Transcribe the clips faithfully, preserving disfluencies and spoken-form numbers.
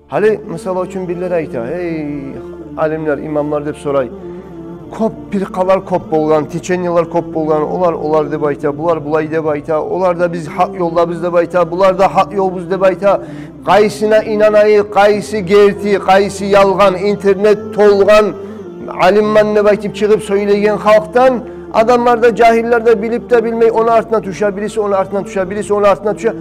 Гьали, мисал учун, бирлер айта, эй, алимлер, имамлар деп сорай. Кёп пиркъалар кёп болгъан, течениелер кёп болгъан, олар, олар деп айта, булар булай деп айта, олар да биз гьакъ ёлдабыз деп айта, булар да гьакъ ёлбуз деп айта. Къайсына инанайыкъ, къайсы герти, къайсы ялгъан, интернет толгъан, алиммен деп айтып чыгъып сёйлейген халкъдан, адамлар да, жагьиллер де билип де билмей, ону артына тюше, бириси ону артына тюше, бириси ону артына тюше.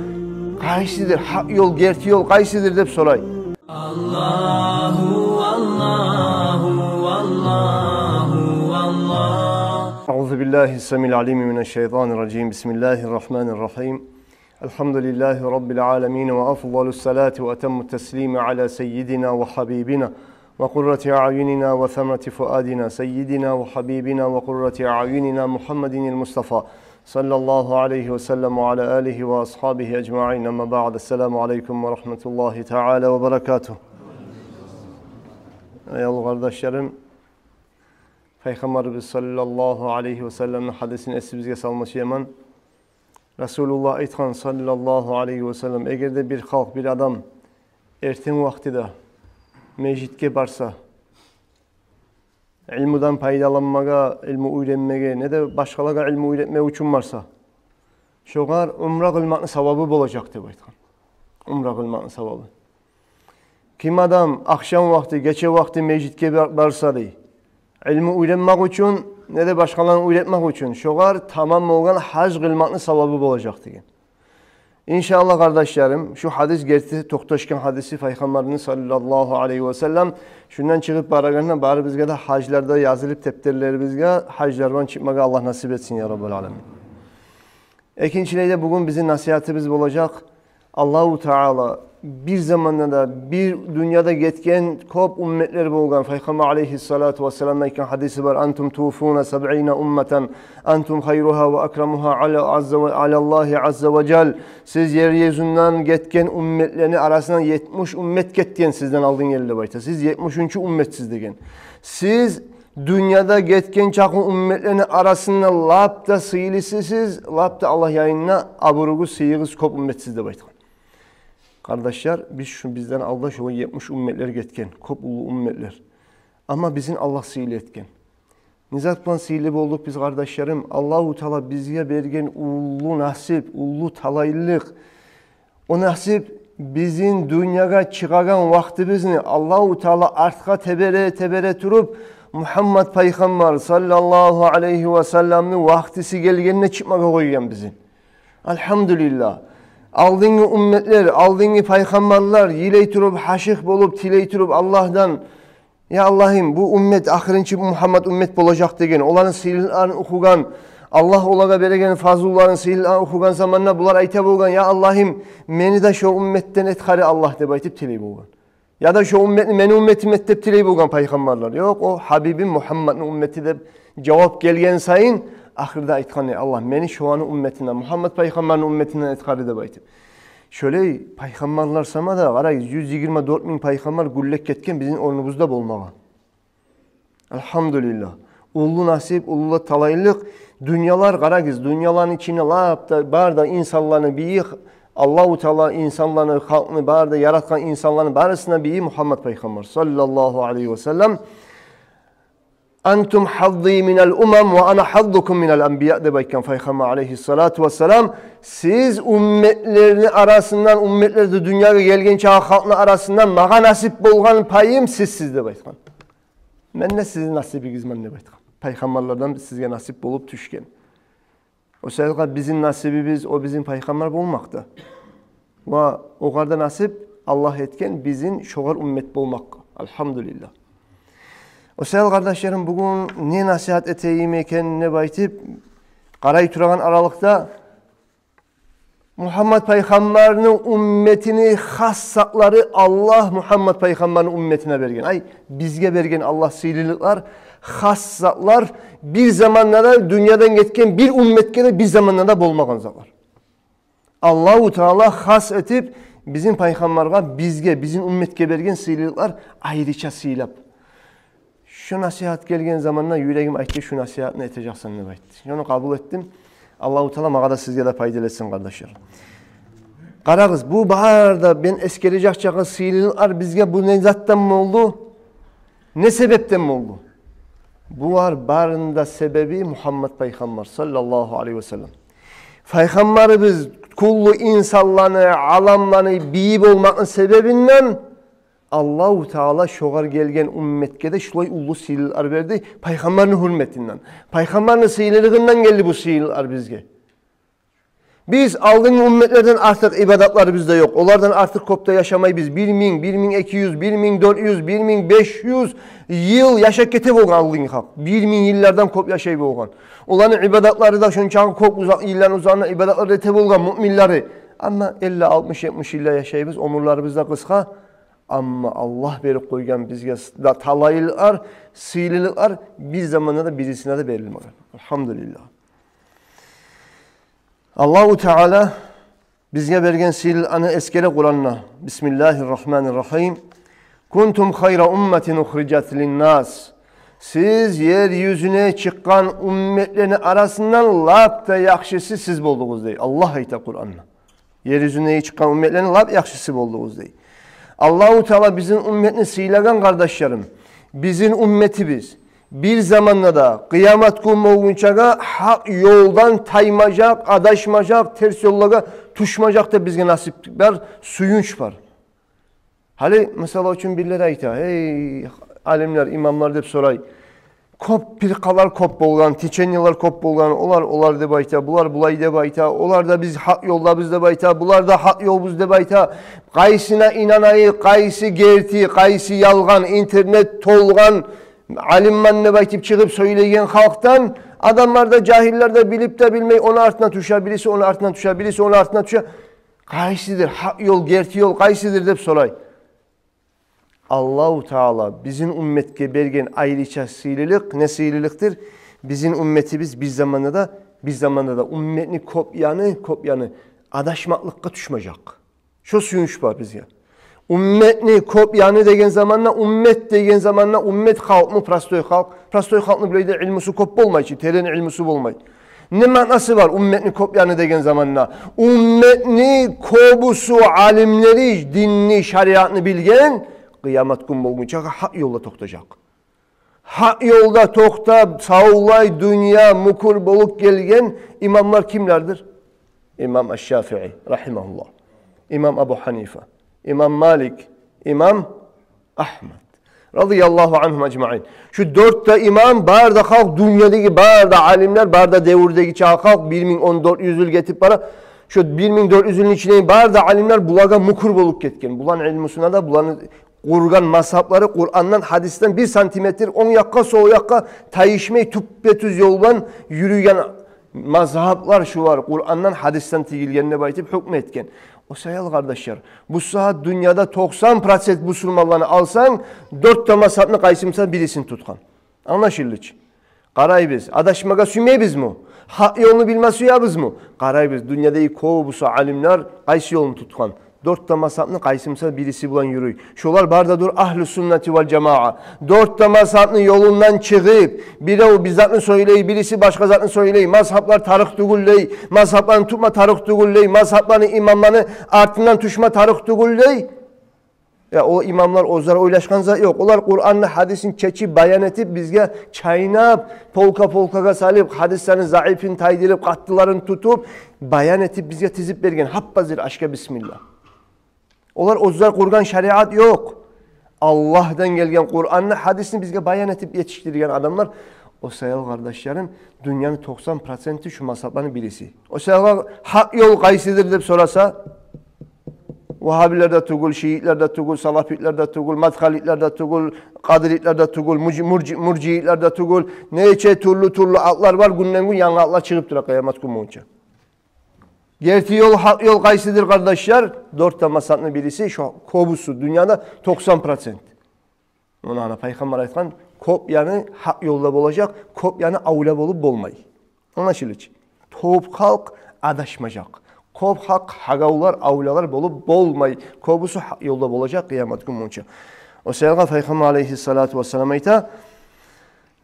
Къайсыдыр гьакъ ёл, герти ёл къайсыдыр деп сорай. Аллагьу, Аллагьу, Аллагьу, Аллагь. أعوذ بالله السميع العليم من الشيطان الرجيم. بسم الله الرحمن الرحيم. الحمد لله رب العالمين، وأفضل الصلاة وأتم التسليم على سيدنا وحبيبنا وقرة أعيننا وثمرة فؤادنا، سيدنا وحبيبنا وقرة أعيننا محمد المصطفى، صلى الله عليه وسلم، وعلى آله وأصحابه أجمعين. أما بعد، السلام عليكم ورحمة الله تعالى وبركاته. Эй, аявлу къардашларым, Пайхаммарыбыз саллаллагьу алайгьи ва салламны гьадисин эсибизге салма сюемен. Расулуллагь айтгъан, саллаллагьу алайгьи ва саллам: «Эгер де бир халкъ, бир адам эртен вакътиде межитге барса, илмудан пайдаланмагъа, илму уьйренмеге, не де башгъалагъа илму уьйретмек учун барса, шогъар умра къылмакъны савабы болажакъ», — деп айтгъан. Умра къылмакъны савабы. Ким адам ахшам вакъти, гече вакъти межитге бар-, барса, дей, илму уьйренмек учун, не де башгъаланы уьйретмек учун, шогъар тамам болгъан гьаж къылмакъны савабы болажакъ деген. Иншааллагь, къардашларым, шу гьадис герти токъташгъан гьадиси Пайхаммарны саллаллагьу алайгьи ва саллам. Шундан чыгъып барагъанда барыбызгъа да гьажларда язылып, тептерлерибизге гьажлардан чыкъмагъа Аллагь насип этсин, я Раббал аламин. Экинчилей де, бугюн бизин насигьатыбыз болажакъ. Аллагьу Таала бир заманда да, бир дюньяда гетген кёп умметлер болгъан. Пайхаммар алайгьиссалату вассаламны айтгъан гьадиси бар: «Антум туфуна сабъина умматан, антум хайругьа ва акрамугьа ала, азза ва, алаллагьи азза ва жал. Сиз ер юзюнден гетген умметлени арасындан етмиш уммет гетген сизден алдын гелди», — деп айта. «Сиз етмишинчи умметсиз», — деген. «Сиз дюньяда гетген чакъы умметлени арасында лап да сыйлысысыз, лап да Аллагь янында абуругъуз, сыйыгъыз кёп умметсиз», — деп айтгъан. Къардашлар, биз шу, бизден алда шолай етмиш умметлер гетген, кёп уллу умметлер. Амма бизин Аллагь сыйлы этген. Не зат булан сыйлы болдукъ биз, къардашларым? Аллагьу Таала бизге берген уллу насип, уллу талайлыкъ. О насип — бизин дюньягъа чыгъагъан вакътибизни Аллагьу Таала артгъа тебере-тебере туруп, Мугьаммат Пайхаммар саллаллагьу алайгьи ва салламны вакътиси гелгенде чыкъмагъа къойгъан бизин. Альгьамдулиллагь. Алдынгъы умметлер, алдынгъы пайхаммарлар йылай туруп, гьашыкъ болуп, тилей туруп Аллагьдан: «Я Аллагьым, бу уммет, ахырынчы бу Мугьаммат уммет болажакъ», — деген, оланы сыйлыларын охугъан, Аллагь олагъа береген фазлуларын, сыйлыларын охугъан заманда булар айта болгъан: «Я Аллагьым, мени де шо умметден эт хари, Аллагь», — деп айтып тилей болгъан. Яда: «Шо умметни мени умметим эт», — деп тилей болгъан пайхаммарлар. Ёкъ, о Гьабибим Мугьамматны уммети деп жавап гелген сайын, ахырда айтгъан: «Эй Аллагь, мени шоланы умметинден, Мугьаммат пайхаммарны умметинден эт хари», — деп айтып. Шолай пайхаммарлар сама да, къарагъыз, юз йигирма дёрт минг пайхаммар гюллеп гетген бизин орнубузда болмагъа. Альгьамдулиллагь. Уллу насип, уллу талайлыкъ. Дюньялар, къарагъыз, дюньяланы ичинде лап да бар да инсанланы бийи, Аллагьу Таала инсанланы, халкъны, бар да яратгъан инсанланы барысына бийи Мугьаммат пайхаммар саллаллагьу алайгьи ва саллам. «Антум гьаззи минал умам ва ана гьаззукум минал анбия», — деп айтгъан Пайхаммар алайгьиссалату вассалам. «Сиз умметлени арасындан, умметлер де дюньягъа гелгинче халкъны арасындан магъа насип болгъан пайым сизсиз», — деп айтгъан. «Мен де сизин насибигизмен», — деп айтгъан. Пайхаммарлардан сизге насип болуп тюшген. О саялгъа бизин насибибиз о бизин пайхаммар болмакъда. Ва огъар да насип Аллагь этген бизин шогъар уммет болмакъгъа. Альгьамдулиллагь. О саялгъа, къардашларым, бугюн не насигьат этейим экен деп айтып къарай турагъан аралыкъда, Мугьаммат пайхаммарны умметини хас затлары, Аллагь Мугьаммат пайхаммарны умметине берген, ай, бизге берген Аллагь сыйлылыкълар, хас затлар, бир заманда да, дюньядан гетген бир умметге де бир заманда да болмагъан затлар. Аллагьу Таала хас этип бизин пайхаммаргъа, бизге, бизин умметге берген сыйлылыкълар айрыча сыйлап. Шу насигьат гелген заманда юрегим айтды: «Шу насигьатны этежексен», — деп айтды. Шону къабул этдим. Аллагьу Таала магъа да, сизге де пайдалы этсин, къардашлар. Къарагъыз, бу бары да мен эсгережек чакъы сыйлылыкълар бизге бу не затдан болду? Не себепден болду? Булар барыны да себеби Мугьаммат пайхаммар саллаллагьу алайгьи васаллам. Пайхаммарыбыз кюллю инсанланы, аламланы бийи болмакъны себебинден Аллагьу Таала шогъар гелген умметге де шулай уллу сыйлылыкълар берди. Пайхаммарны гьюрметинден, пайхаммарны сыйлылыгъындан гелди бу сыйлылыкълар бизге. Биз алдынгъы умметлерден артыкъ ибадатларыбыз да ёкъ. Олардан артыкъ кёп де яшамайбыз. Бир минг, бир минг эки юз, бир минг дёрт юз, бир минг беш юз йыл яшап гете болгъан алдынгъы халкъ. Бир минг йыллардан кёп яшай болгъан. Оланы ибадатлары да шончакъы кёп, узакъ йылланы узагъына ибадатлар эте болгъан муъминлери. Амма элли, алтмыш, етмиш йыллар яшайбыз, оьмюрлерибиз де къысгъа. Амма Аллагь берип къойгъан бизге да талайлылыкълар, сыйлылыкълар бир заманда да бирисине де берилмеген. Альгьамдулиллагь. Аллагьу Таала бизге берген сыйлылыкъланы эсгере Къуранда. Бисмиллагьи ррагьмани ррагьим. Кунтум хайра умматин ухрижат линнас. Сиз ер юзюне чыкъгъан умметлени арасындан лап да яхшысы сиз болдугъуз, дей. Аллагь айта Къуранда. Ер юзюне чыкъгъан умметлени лап яхшысы болдугъуз, дей. Аллагьу Таала бизин умметни сыйлагъан, къардашларым. Бизин умметибиз бир заманда да, къыямат гюн болгъунчагъа гьакъ ёлдан таймажакъ, адашмажакъ, терс ёллагъа тюшмежек деп бизге насип бар, сююнч бар. Гьали, мисал учун, бирлери айта: «Эй, алимлер, имамлар», — деп сорай. Кёп пиркъалар кёп болгъан, течениелер кёп болгъан, олар, олар деп айта, булар булай деп айта, олар да биз гьакъ ёлдабыз деп айта, булар да гьакъ ёлбуз деп айта. Къайсына инанайыкъ, къайсы герти, къайсы ялгъан, интернет толгъан, алиммен деп айтып чыгъып сёйлейген халкъдан, адамлар да, жагьиллер де билип де билмей, ону артына тюше, бириси ону артына тюше, бириси ону артына тюше. Къайсыдыр гьакъ ёл, герти ёл къайсыдыр деп сорай. Аллагьу Таала бизин умметге берген айрыча сыйлылыкъ, не сыйлылыкъдыр? Бизин умметибиз бир заманда да, бир заманда да умметни кёп яны, кёп яны адашмакълыкъгъа тюшмежек. Шо сююнч бар бизге. Умметни кёп яны деген заманда, уммет деген заманда, уммет халкъмы, простой халкъ? Простой халкъны булай да илмусу кёп болмай чы, терен илмусу болмай. Не маънасы бар умметни кёп яны деген заманда? Умметни кёбюсю алимлери, динни, шариатны билген, къыямат гюн болгъунчагъа гьакъ ёлда токътажакъ. Гьакъ ёлда токътап, савлай дюнья мюкюр болуп гелген имамлар кимлердир? Имам аш-Шафии, рагьимагьуллагь. Имам Абу Гьанифа. Имам Малик. Имам Агьмад. Радияллагьу ангьум ажмаин. Шу дёрт де имам, бары да халкъ, дюньядагъы бары да алимлер, бары да девюрдеги чакъы халкъ, бир минг он дёрт юз йыл гетип бара. Шу бир минг дёрт юз йылны ичиндеги бары да алимлер булагъа мюкюр болуп гетген. Буланы илмусуна да, буланы къургъан мазгьаплары Къурандан, гьадисден бир сантиметр онг якъгъа, сол якъгъа тайышмай, тюппе-тюз ёлдан юрюген мазгьаплар шулар, Къурандан, гьадисден тигилген деп айтып гьукму этген. О саялы, къардашлар, бу сагьат дюньяда токъсан процент бусурманланы алсанг, дёрт де мазгьапны къайсы буса бирисин тутгъан. Англашылды чы? Къарайбыз, адашмагъа сюймейбизми? Гьакъ ёлну билме сюебизми? Къарайбыз, дюньядагъы кёбюсю алимлер къайсы ёлну тутгъан? Дёрт де мазгьапны къайсы буса бириси булан юрюй. Шолар бары да дюр агьлу суннати вал жамаа. Дёрт де мазгьапны ёлундан чыгъып, бирев бир затны сёйлей, бириси башгъа затны сёйлей, мазгьаплар тарыкъ тюгюл дей, мазгьапланы тутма тарыкъ тюгюл дей, мазгьапланы, имамланы артындан тюшме тарыкъ тюгюл дей. Я, о имамлар оьзлер ойлашгъан зат ёкъ. Олар Къуранны, гьадисни чечип, баян этип, бизге чайнап, полка-полкагъа салып, гьадисланы заифин тайдырып, къаттыларын тутуп, баян этип, бизге тизип берген. Гьап-гьазир ашгъа бисмилла. Олар оьзлер къургъан шариат ёкъ. Аллагьдан гелген Къуранны, гьадисни бизге баян этип етишдирген адамлар. О саялы, къардашларым, дюньяны токъсан проценти шу мазгьапланы бириси. О саялы гьакъ ёл къайсыдыр деп сораса, вагьабилер де тюгюл, шиитлер де тюгюл, салафитлер де тюгюл, мадхалитлер де тюгюл, къадиритлер де тюгюл, муржи-, муржи-, муржиитлер де тюгюл. Нече тюрлю-тюрлю атлар бар, гюнден-гюн янгы атлар чыгъып тура къыямат гюн болгъунча. Герти ёл, гьакъ ёл къайсыдыр, къардашлар? Дёрт де мазгьапны бириси, шо кёбюсю дюньяда токъсан процент. Муна, ана, Пайхаммар айтгъан, кёп яны гьакъ ёлда болажакъ, кёп яны авлия болуп болмай. Англашылды чы? Кёп халкъ адашмажакъ. Кёп халкъ гьагавлар, авлиялар болуп болмай. Кёбюсю гьакъ ёлда болажакъ къыямат гюн болгъунча. О саялы Пайхаммар алайгьиссалату вассалам айта: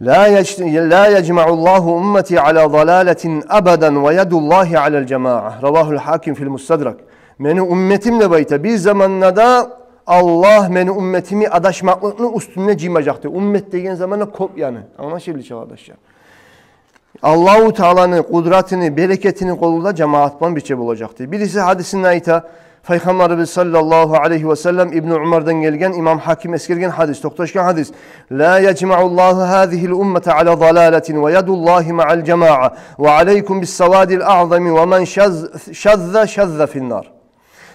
«Ла яж-, ла яжмауллагьу уммати ала далалатин абадан ва ядуллагьи алал жамаа». Равагьул Гьаким фил Мустадрак. Мени умметим деп айта, бир заманда да Аллагь мени умметимни адашмакълыкъны уьстюне жыймажакъ дей. Уммет деген заманда кёп яны. Англашылды чы, къардашлар. Аллагьу Тааланы къудратыны, берекетини къолу да жамаат булан бирче болажакъ дей. Бириси гьадисинде айта, Пайхаммарыбыз саллаллагьу алайгьи ва саллам, Ибну Умардан гелген, имам Гьаким эсгерген гьадис, токъташгъан гьадис: «Ла яжмауллагьу гьазигьил уммата ала далалатин ва ядуллагьи маал жамаа ва алайкум биссавадил аъзами ва ман шаз-, шазза, шазза финнар».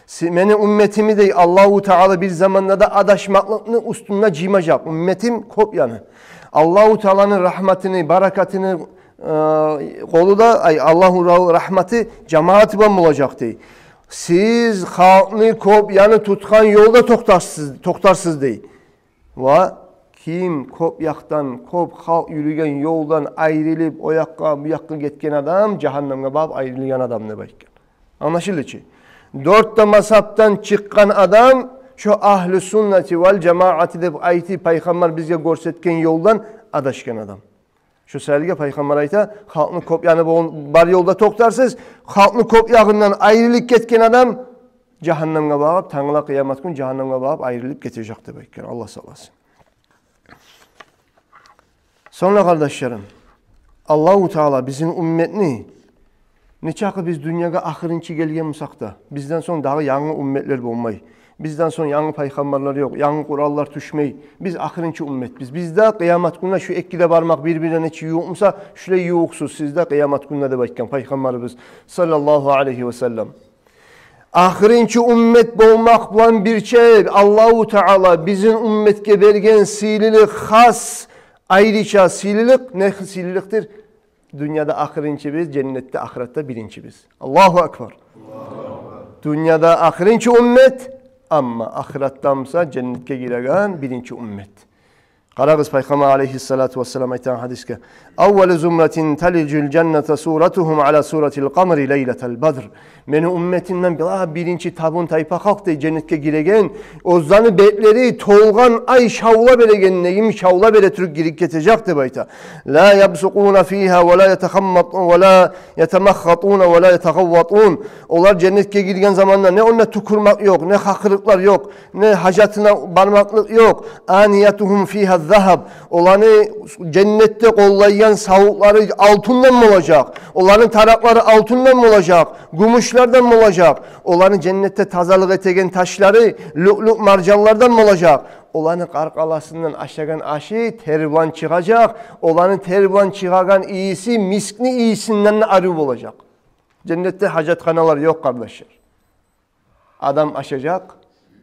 Си-, мени умметимни дей Аллагьу Таала бир заманда да адашмакълыкъны уьстюне жыймажакъ. Умметим кёп яны. Аллагьу Тааланы рагьматыны, баракатыны, э, къолу да, ай, Аллагьу Таала рагьматы жамааты булан болажакъ дей. Сиз халкъны кёп яны тутгъан ёлда токътарсыз, токътарсыз дей. Ва ким кёп якъдан, кёп халкъ юрюген ёлдан айрылып, о якъгъа, бу якъгъа гетген адам жагьаннемге барып айрылгъан адам деп айтгъан. Англашылды чы? Дёрт де мазгьапдан чыкъгъан адам шо агьлу суннати вал жамаати деп айтып, Пайхаммар бизге гёрсетген ёлдан адашгъан адам. Шо саялы Пайхаммар айта, халкъны кёп яны бол-, бар ёлда токътарсыз, халкъны кёп ягъындан айрылып гетген адам жагьаннемге багъып, тангала къыямат гюн жагьаннемге багъып айрылып гетежек деп айтгъан. Аллагь сакъласын. Сонг да, къардашларым, Аллагьу Таала бизин умметни, нечакъы биз дюньягъа ахырынчы гелген бусакъ да, бизден сонг дагъы янгы умметлер болмай. Бизден сонг янгы пайхаммарлар ёкъ, янгы Къуранлар тюшмей. Биз ахырынчы умметбиз. Биз де къыямат гюнде шу эки де бармакъ бир-бирине нече ювукъ буса, шулай ювукъсуз сиз де къыямат гюнде деп айтгъан Пайхаммарыбыз саллаллагьу алайгьи ва саллам. Ахырынчы уммет болмакъ булан бирче Аллагьу Таала бизин умметге берген сыйлылыкъ, хас, айрыча сыйлылыкъ. Не сыйлылыкъдыр? Дюньяда ахырынчыбыз, женнетде, ахыратда биринчибиз. Аллагьу акбар. Дюньяда ахырынчы уммет, амма ахыратда буса женнетге гиреген биринчи уммет. Къарагъыз, Пайхаммар алайгьиссалату вассалам айтгъан гьадисге: «Аввалу зумратин талижул жанната суратугьум ала суратил къамари лайлатал бадр». Мени умметимден била биринчи табун тайпа халкъ дей женнетге гиреген, оьзлени бетлери толгъан ай шавла берегенде йимик шавла бере туруп гирип гетежек деп айта. «Ла ябсукъуна фигьа ва ла ятахаммат-, ва ла ятамаххатуна ва ла ятагъавватун». Олар женнетге гирген заманда не онда тюкюрмек ёкъ, не хакъырыкълар ёкъ, не гьажатына бармакълыкъ ёкъ. «Аниятугьум фигьа загьаб». Оланы женнетде къоллайгъан савутлары алтындан болажакъ. Оланы таракълары алтындан болажакъ, гюмюшлерден болажакъ. Оланы женнетде тазалыкъ этеген ташлары люълюъ маржанлардан болажакъ. Оланы къаркъарасындан ашагъан ашы тер булан чыгъажакъ. Оланы тер булан чыгъагъан ийиси мискни ийисинден де арив болажакъ. Женнетде гьажатханалар ёкъ, къардашлар. Адам ашажакъ,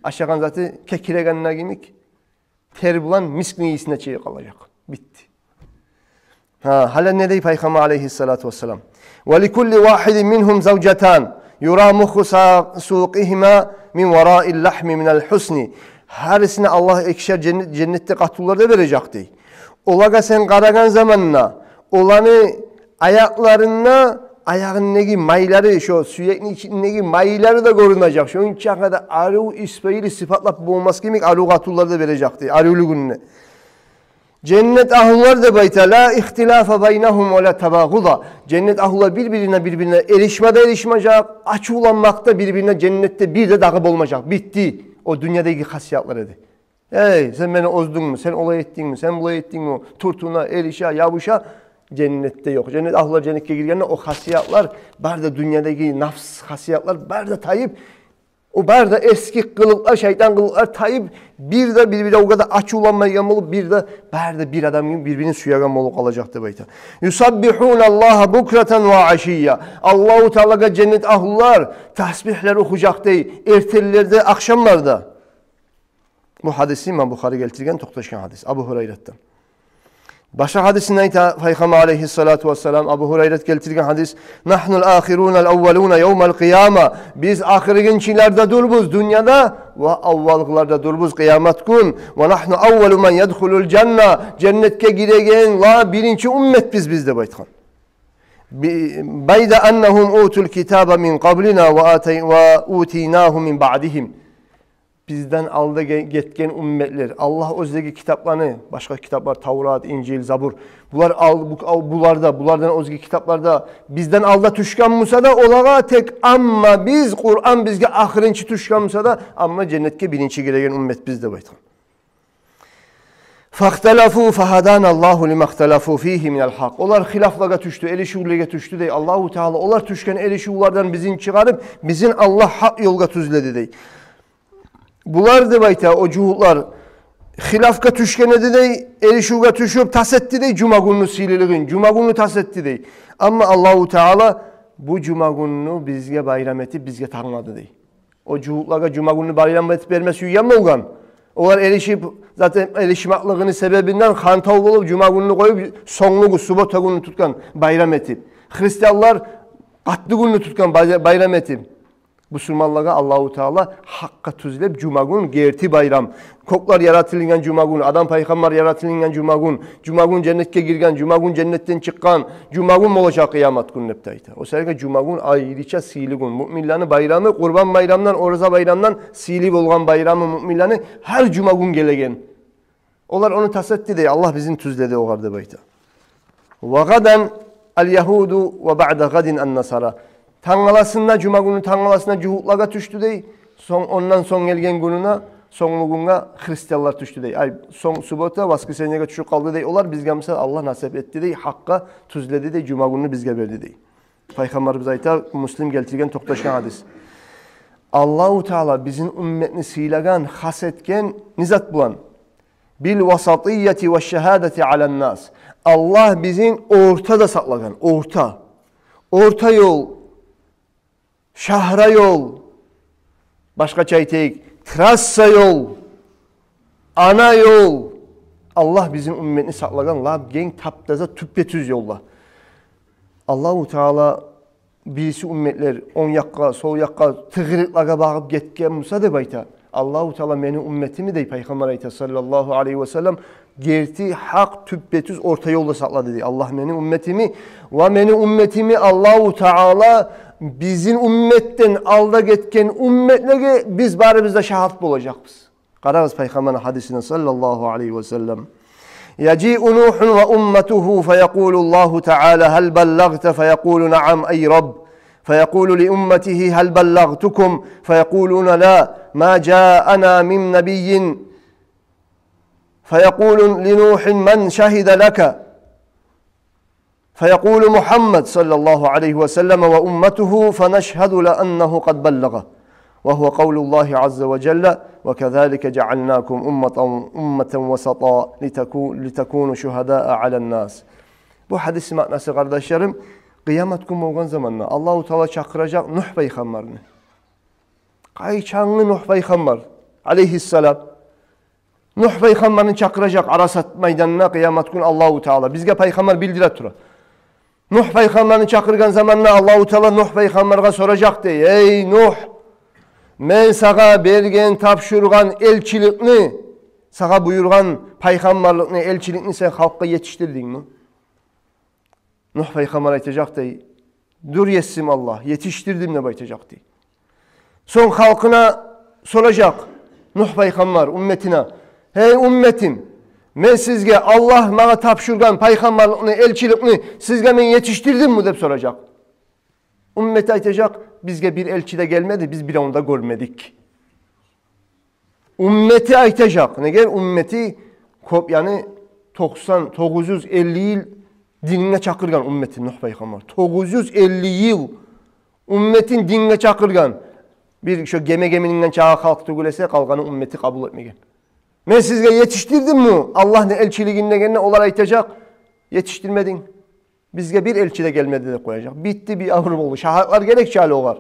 ашагъан заты кекирегенде йимик, тер булан мискни ийисине чыгъып къалажакъ. Битди. Гьа, гьали не дей Пайхаммар алайгьиссалату вассалам: «Ва ликулли вагьидин мингьум завжатан, юра мухху са-, сукъигьима мин вараил лагьми минал гьусни». Гьарисине Аллагь экишер женнет-, женнетде къатынлар да бережек дей. Олагъа сен къарагъан заманда, оланы аякъларында аягъындагъы майлары, шо сюекни ичиндеги майлары да гёрюнежек. Шончакъы да арив, исбайыл сыпатлап болмас йимик арив къатынлар да бережек дей, аривлюгюнде. Женнет агьлулар деп айта: «Ла ихтилафа байнагьум ва ла табагъуда». Женнет агьлулар бир-бирине, бир-бирине эришме де эришмежек, ачувланмакъ да бир-бирине женнетде бир де дагъы болмажакъ. Битди. О дюньядагъы хасиятлар эди. «Эй, сен мени оздунгму, сен олай этдингми, сен булай этдингми?» Тюртюне, эрише, ябуша. Женнетде ёкъ. Женнет агьлулар женнетге гиргенде о хасиятлар, бары да дюньядагъы нафс хасиятлар бары да тайып, о бары да эски къылыкълар, шайтан къылыкълар тайып, бир де бир-бири огъар да ачувланмайгъан болуп, бир де бары да бир адам йимик бир-бирин сюеген болуп къалажакъ деп айта. «Юсаббигьуна Аллагьа букратан ва ашийя». Аллагьу Таалагъа женнет агьлулар тасбигьлер охужакъ дей, эртенлерде, ахшамларда. Бу гьадисни имам Бухари гелтирген, токъташгъан гьадис Абу Гьурайратдан. Башгъа гьадисинде айта Пайхаммар алайгьиссалату вассалам, Абу Гьурайрат гелтирген гьадис: «Нагьнул ахирунал аввалуна явмал къияма». Биз ахыргъынчылар да дюрбюз дюньяда ва аввалгъылар да дюрбюз къыямат гюн. «Ва нагьну аввалу ман ядхулул жанна». Женнетге гирегенлер биринчи умметбиз биз деп айтгъан. «Би-, байда аннагьум утул китаба мин къаблина ва атай-, ва утийнагьу мин баъдигьим». Бизден алда ге-, гетген умметлер, Аллагь оьзлеге китапланы, башгъа китаплар, Таврат, Инжил, Забур, булар ал-, бу-, ал-, буларда, булардан оьзге китапларда бизден алда тюшген буса да, олагъа тек, амма биз, Къуран бизге ахырынчы тюшген буса да, амма женнетге биринчи гиреген умметбиз деп айтгъан. «Фахталафу фахаданаллагьу лимахталафу фигьи минал гьакъ». Олар хилафлагъа тюшдю, эришивлеге тюшдю дей. Аллагьу Таала олар тюшген эришивлерден бизин чыгъарып, бизин Аллагь гьакъ ёлгъа тюзледи дей. Булар деп айта, о жугьутлар, хилафгъа тюшген эди дей, эришивге тюшюп, тас этди дей жумагюнню сыйлылыгъын, жумагюнню тас этди дей. Амма Аллагьу Таала бу жумагюнню бизге байрам этип, бизге танглады дей. О жугьутлагъа жумагюнню байрам этип берме сюйген болгъан. Олар эришип, затен эришмеклигини себебинден хантав болуп, жумагюнню къоюп, сонглугъу, суббота гюнню тутгъан байрам этип. Христианлар къатты гюнню тутгъан бай-, байрам этип. Бусурманлагъа Аллагьу Таала гьакъгъа тюзлеп жумагюн, герти байрам. Кёклер яратылынгъан жумагюн, Адам пайхаммар яратылынгъан жумагюн, жумагюн женнетге гирген, жумагюн женнетден чыкъгъан, жумагюн болажакъ къыямат гюн деп де айта. О себепге жумагюн айрыча сыйлы гюн. Муъминлени байрамы, Къурбан байрамдан, Ораза байрамдан сыйлы болгъан байрамы муъминлени гьар жумагюн гелеген. Олар ону тас этди дей, Аллагь бизин тюзледи огъар деп айта. «Ва гадан аль-ягьуду ва баъда гадин ан-насара». Тангаласында, жумагюнню тангаласында жугьутлагъа тюшдю дей. Сонг, ондан сонг гелген гюнюне, сонглугъуна христианлар тюшдю дей. Ай, сонг суббота, воскресеньеге тюшюп къалды дей. Олар бизге, мисал, Аллагь насип этди дей, гьакъгъа тюзледи дей, жумагюнню бизге берди дей. Пайхаммарыбыз айта, Муслим гелтирген токъташгъан гьадис. Аллагьу Таала бизин умметни сыйлагъан, хас этген не зат булан? «Бил васатияти ва шагьадати алан-нас». Аллагь бизин ортада сакълагъан, орта. Орта ёл, шагьра ёл, башгъача айтайыкъ, трасса ёл, ана ёл. Аллагь бизин умметни сакълагъан лап генг, таптаза, тюппетюз ёлда. Аллагьу Таала бириси умметлер онг якъгъа, сол якъгъа, тыгъырыкълагъа багъып гетген буса деп айта. Аллагьу Таала мени умметими дей, Пайхаммар айта, саллаллагьу алайгьи ва саллам, герти, гьакъ, тюппетюз орта ёлда сакълады дей. Аллагь мени умметими ва мени умметими Аллагьу Таала бизин умметден алда гетген умметлеге биз барыбыз да шагьат болажакъбыз. Къарагъыз Пайхаммарны гьадисине, саллаллагьу алайгьи ва саллам. «Яжиу Нухун ва умматугьу, фаякъулу Аллагьу Таала: гьал баллагъта? Фаякъулу: наам, ай Рабб. Фаякъулу ли умматигьи: гьал баллагътукум? Фаякъулуна: ла, ма жаана мин набиййин. Фаякъулу ли Нухин: ман шагьида лака?» فيقول محمد صلى الله عليه وسلم وأمته فنشهد لأنه قد بلغ، وهو قول الله عز وجل: وكذلك جعلناكم أمة، أمة وسطا لتكو-، لتكونوا شهداء على الناس. Бу гьадисни маънасы, къардашларым, къыямат гюн болгъан заманда Аллагьу Таала чакъыражакъ Нугь пайхаммарны. Къайчангъы Нугь пайхаммар, алайгьиссалам. Нугь пайхаммарны чакъыражакъ Арасат майданына къыямат гюн Аллагьу Таала. Бизге пайхаммар билдире тура. Нугь пайхаммарны чакъыргъан заманда Аллагьу Таала Нугь пайхаммаргъа соражакъ дей: «Эй Нугь, мен сагъа берген, тапшургъан элчиликни, сагъа буюргъан пайхаммарлыкъны, элчиликни сен халкъгъа етишдирдингми?» Нугь пайхаммар айтажакъ дей: «Дюр, Есим Аллагь, етишдирдим», – деп айтажакъ дей. Сонг халкъына соражакъ Нугь пайхаммар, умметине: «Гьей умметим, мен сизге, Аллагь магъа тапшургъан пайхаммарлыкъны, элчиликни сизге мен етишдирдимми?» – деп соражакъ. Уммети айтажакъ: «Бизге бир элчи де гелмеди, биз биревню де гёрмедик». Уммети айтажакъ. Неге? Уммети кёп, яни, токъсан, тогъуз юз элли йыл динге чакъыргъан уммети Нугь пайхаммар. Тогъуз юз элли йыл умметин динге чакъыргъан. Бир шо геме-гемининден чакъы халкъ тюгюл эсе, къалгъаны уммети къабул этмеген. «Мен сизге етишдирдимми Аллагьны элчилигин?» – дегенде, олар айтажакъ: «Етишдирмединг. Бизге бир элчи де гелмеди», – деп къояжакъ. Битди, бир авур болду. Шагьатлар герек чи гьали огъар.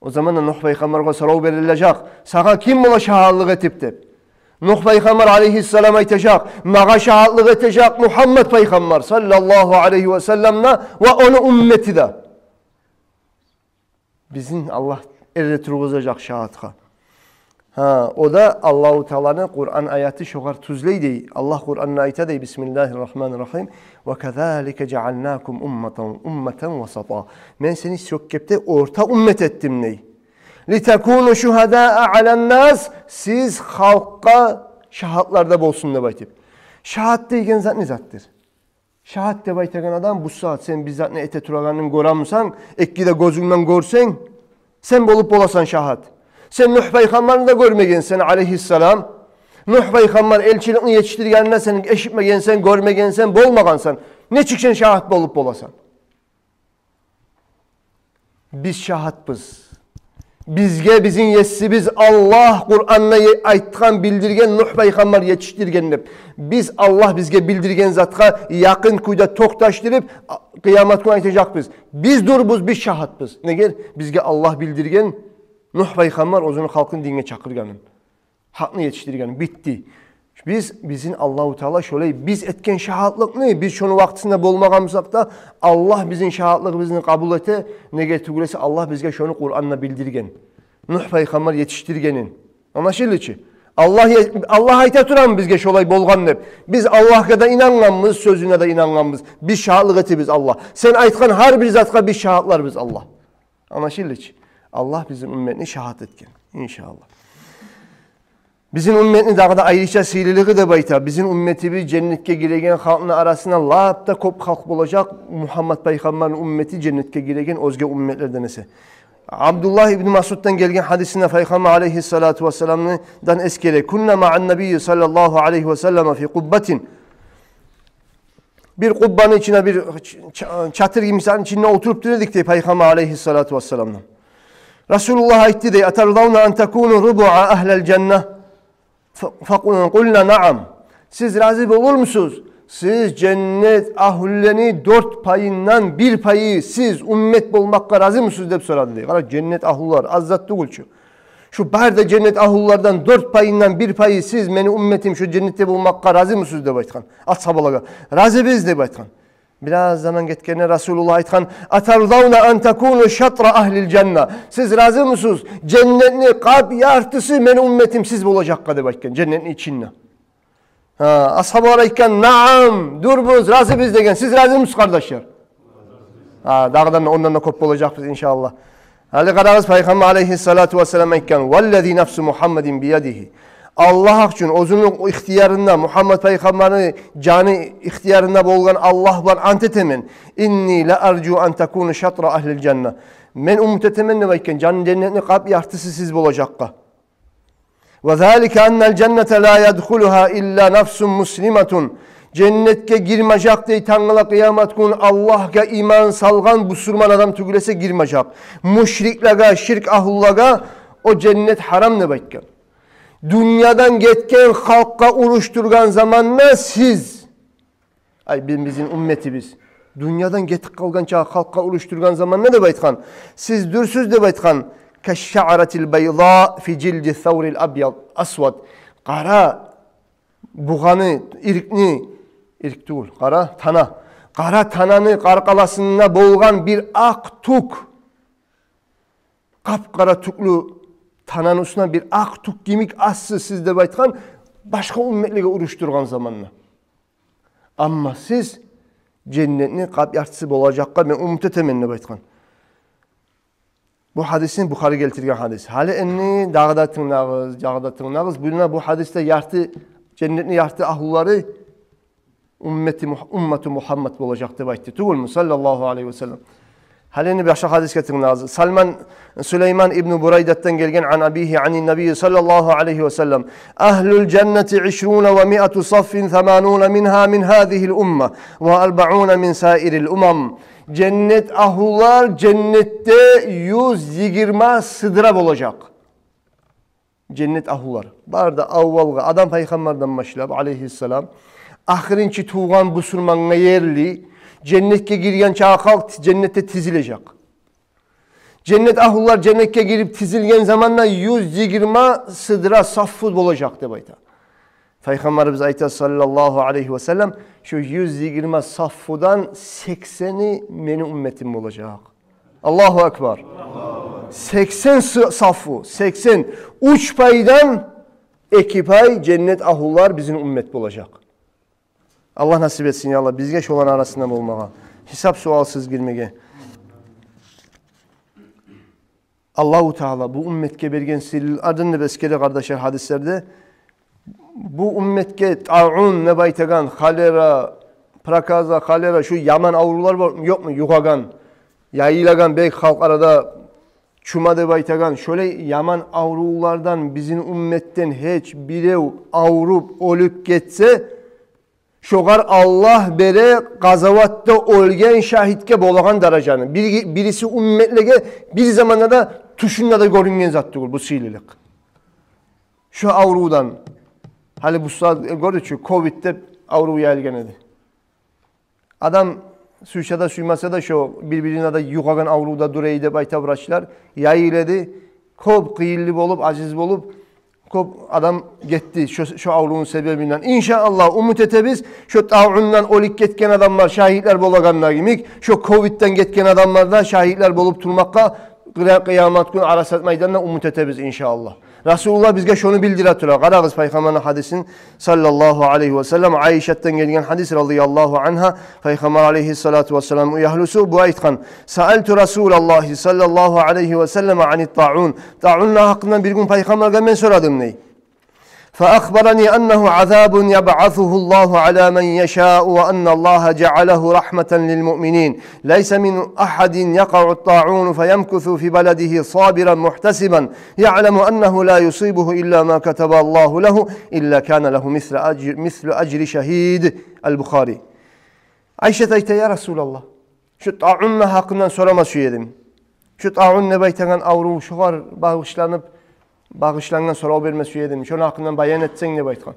О заманда Нугь пайхаммаргъа сорав берилежек: «Сагъа ким бола шагьатлыкъ этип?» – деп. Нугь пайхаммар алайгьиссалам айтажакъ: «Магъа шагьатлыкъ этежек Мугьаммат пайхаммар, саллаллагьу алайгьи ва саллам, да ва ону уммети де». Бизин Аллагь эрде тургъузажакъ шагьатгъа. Гьа, о да Аллагьу Тааланы Къуран аяты шогъар тюзлей дей. Аллагь Къуранда айта дей: «Бисмиллагьи ррагьмани ррагьим. Ва казалика жаалнакум умматан, умматан васата». Мен сени шо кепде орта уммет этдим дей. «Литакуну шугьадаа алан-нас», сиз халкъгъа шагьатлар да болсун деп айтып. Шагьат деген зат не затдыр? Шагьат деп айтагъан адам, бу сагьат сен бир затны эте турагъанын гёремисен, эки де гёзюнгден гёрсенг, сен болуп боласан шагьат. Сен Нугь пайхаммарны да гёрмегенсен, алейгьиссалам. Нугь пайхаммар элчиликни етишдиргенин де сен эшитмегенсен, гёрмегенсен, болмагъансан. Нечик сен шагьат болуп боласан? Биз шагьатбыз. Бизге бизин Есибиз Аллагь Къуранда е-, айтгъан, билдирген, Нугь пайхаммар етишдирген деп. Биз Аллагь бизге билдирген затгъа якъын кюйде токъташдырып, а, къыямат гюн айтажакъбыз: «Биз дюрбюз, биз шагьатбыз». Неге? Бизге Аллагь билдирген, Нугь пайхаммар оьзюню халкъын динге чакъыргъанын, гьакъны етишдиргенин. Битди. Биз, бизин Аллагьу Таала шолай биз этген шагьатлыкъны, биз шону вакътисинде болмагъан бусакъ да, Аллагь бизин шагьатлыгъыбызны къабул эте, неге тюгюл эсе Аллагь бизге шону Къуранда билдирген. Нугь пайхаммар етишдиргенин. Англашылды чы? Аллагь е-, Аллагь айта турамы бизге шолай болгъан деп? Биз Аллагьгъа да инангъанбыз, сёзюне де инангъанбыз. Биз шагьатлыкъ этебиз, Аллагь. Сен айтгъан гьар бир затгъа биз шагьатларбыз, Аллагь. Англашылды чы? Аллагь бизин умметни шагьат этген. Иншааллагь. Бизин умметни дагъы да айрыча сыйлылыгъы деп айта. Бизин умметибиз женнетге гиреген халкъны арасына лап да кёп халкъ болажакъ. Мугьаммат пайхаммарны уммети женнетге гиреген оьзге умметлерден эсе. Абдуллагь ибну Масъуддан гелген гьадисинде пайхаммар алейгьиссалату вассаламдан эсгере: «Кунна маъан-набийи саллаллагьу алейгьи ва саллама фи къуббатин». Бир къуббаны ичине, бир ч-, ч-, чатыр гимисини ичинде олтуруп тура эдик дей пайхаммар алейгьиссалату вассаламдан. Расулуллагь айтды дей: «Атардавна ан такуну рубуа агьлил жанна?» Фа-, фа-, къулна: «Наам». Сиз рази болурмусуз? Сиз женнет агьлуланы дёрт пайындан бир пайы сиз уммет болмакъгъа разимисиз деп сорады дей. Къара, женнет агьлулар аз зат тюгюл чю. Шу бары да женнет агьлулардан дёрт пайындан бир пайы сиз, мени умметим, шу женнетде болмакъгъа разимисиз деп айтгъан асгьабалагъа. Разибиз деп айтгъан. Бираз заман гетгенде Расулуллагь айтгъан: «Атардавна ан такуну шатра агьлил жанна?» Сиз разимисиз? Женнетни къап яртысы мени умметим сиз болажакъгъа деп айтгъан, женнетни ичинде. Гьа, асгьабалар айтгъан: «Наам, дюрбюз, разибиз», – деген. Сиз разимисиз, къардашлар? Гьа, дагъыдан да ондан да кёп болажакъбыз, иншааллагь. Гьали къарагъыз, пайхаммар алейгьиссалату вассалам айтгъан: «Валлази нафсу Мугьаммадин биядигьи». Аллагь гьакъ учун, оьзюню ихтиярында, Мугьаммат пайхаммарны жаны ихтиярында болгъан Аллагь булан ант этемен. «Инни ла аржу ан такуну шатра агьлил жанна». Мен умут этемен деп айтгъан, жан-, женнетни къап яртысы сиз болажакъгъа. «Ва залика аннал жанната ла ядхулугьа илла нафсун муслиматун». Женнетге гирмежек дей тангала къыямат гюн Аллагьгъа иман салгъан бусурман адам тюгюл эсе гирмежек. Мушриклеге, ширк агьлулагъа о женнет гьарам деп айтгъан. Дюньядан гетген халкъгъа уруш тургъан заманда сиз, ай, би-, бизин умметибиз, дюньядан гетип къалгъан чакъы халкъгъа уруш тургъан заманда деп айтгъан, сиз дюрсюз деп айтгъан: «Кашшаъратил байда фи жилди саврил абяд, асвад». Къара бугъаны, иркни, ирк тюгюл, къара тана. Къара тананы къаркъарасында болгъан бир акъ тюк. Къап-къара тюклю тананы уьстюне бир акъ тюк йимик ассыз сиз деп айтгъан, башгъа умметлеге уруш тургъан заманда. Амма сиз женнетни къап яртысы болажакъгъа мен умут этемен деп айтгъан. Бу гьадисни Бухари гелтирген гьадис. Гьали энни дагъы да тынглагъыз, дагъы да тынглагъыз. Муна бу гьадисде ярты, женнетни ярты агьлулары уммети Мугь-, уммату Мугьаммад болажакъ деп айтды тюгюлмю, саллаллагьу алайгьи ва саллам? Гьали энни башгъа гьадисге тынглагъыз. Салман, Сулайман ибну Бурайдатдан гелген, ан абигьи, анин набийи саллаллагьу алайгьи ва саллам: «Агьлул жаннати ишруна ва миату саффин, самануна мингьа мин гьазигьил умма, ва арбауна мин саирил умам». Женнет агьлулар женнетде юз йигирма сыдра болажакъ. Женнет агьлулар. Бары да аввалгъы Адам пайхаммардан башлап, алайгьиссалам, ахырынчы тувгъан бусурмангъа ерли, женнетге гирген чакъы халкъ женнетде тизилежек. Женнет агьлулар женнетге гирип тизилген заманда юз йигирма сыдра, саффу болажакъ деп айта. Пайхаммарыбыз айта, саллаллагьу алайгьи ва саллам: «Шу юз йигирма саффудан сексени мени умметим болажакъ». Аллагьу акбар. Сексен сы-, саффу, сексен, уьч пайдан эки пай женнет агьлулар бизин уммет болажакъ. Аллагь насип этсин, я Аллагь, бизге шоланы арасында болмагъа, гьисап-суалсыз гирмеге. Аллагьу Таала бу умметге берген сыйлылыкълардан деп эсгере, къардашлар, гьадислерде. Бу умметге таун деп айтагъан, холера, проказа, холера, шу яман аврувлар бар, ёкъму? Югъагъан, яйылагъан, бек халкъ арада чума деп айтагъан, шолай яман аврувлардан бизин умметден гьеч бирев авруп, оьлюп гетсе, шогъар Аллагь бере къазаватда оьлген шагьитге болагъан даражаны. Бир-, бириси умметлеге бир заманда да тюшюнде де гёрюнген зат тюгюл бу сыйлылыкъ. Шо аврувдан, гьали бу сагьат, э, гёрдюкчю, ковид деп аврув яйылгъан эди. Адам сюйсе де, сюймесе де, шо бир-бирине де югъагъан аврувда дюр эди деп айта врачлар. Яйыла эди, кёп къыйынлы болуп, ажиз болуп, кёп адам гетди шо, шо аврувну себебинден. Иншааллагь, умут этебиз, шо таундан оьлюп гетген адамлар шагьитлер болагъанда йимик, шо ковидден гетген адамлар да шагьитлер болуп турмакъгъа къыя-, къыямат гюн Арасат майданда умут этебиз, иншааллагь. Расулуллагь бизге шону билдире тура. Къарагъыз Пайхаммарны гьадисин, саллаллагьу алайгьи ва саллам, Айшатдан гелген гьадис, радияллагьу ангьа, Пайхаммар алайгьиссалату вассалам уьягьлюсю, бу айтгъан: «Саалту Расулаллагьи саллаллагьу алайгьи ва саллам ани таун». Таунну гьакъындан бир гюн Пайхаммаргъа мен сорадым, дей. «فأخبرني أنه عذاب يبعثه الله على من يشاء وأن الله جعله رحمة للمؤمنين. ليس من أحد يقع الطاعون فيمكث في بلده صابرا محتسبا يعلم أنه لا يصيبه إلا ما كتب الله له إلا كان له مثل أجر، مثل أجر شهيد». Аль-Бухари. Айшат айта: «Я Расулаллагь, шу таунну гьакъындан сорама сюедим. Шу таун деп айтагъан аврув, шогъар багъышланып, багъышлангъан сорав берме сюедим. Шону гьакъындан баян этсенг», — деп айтгъан.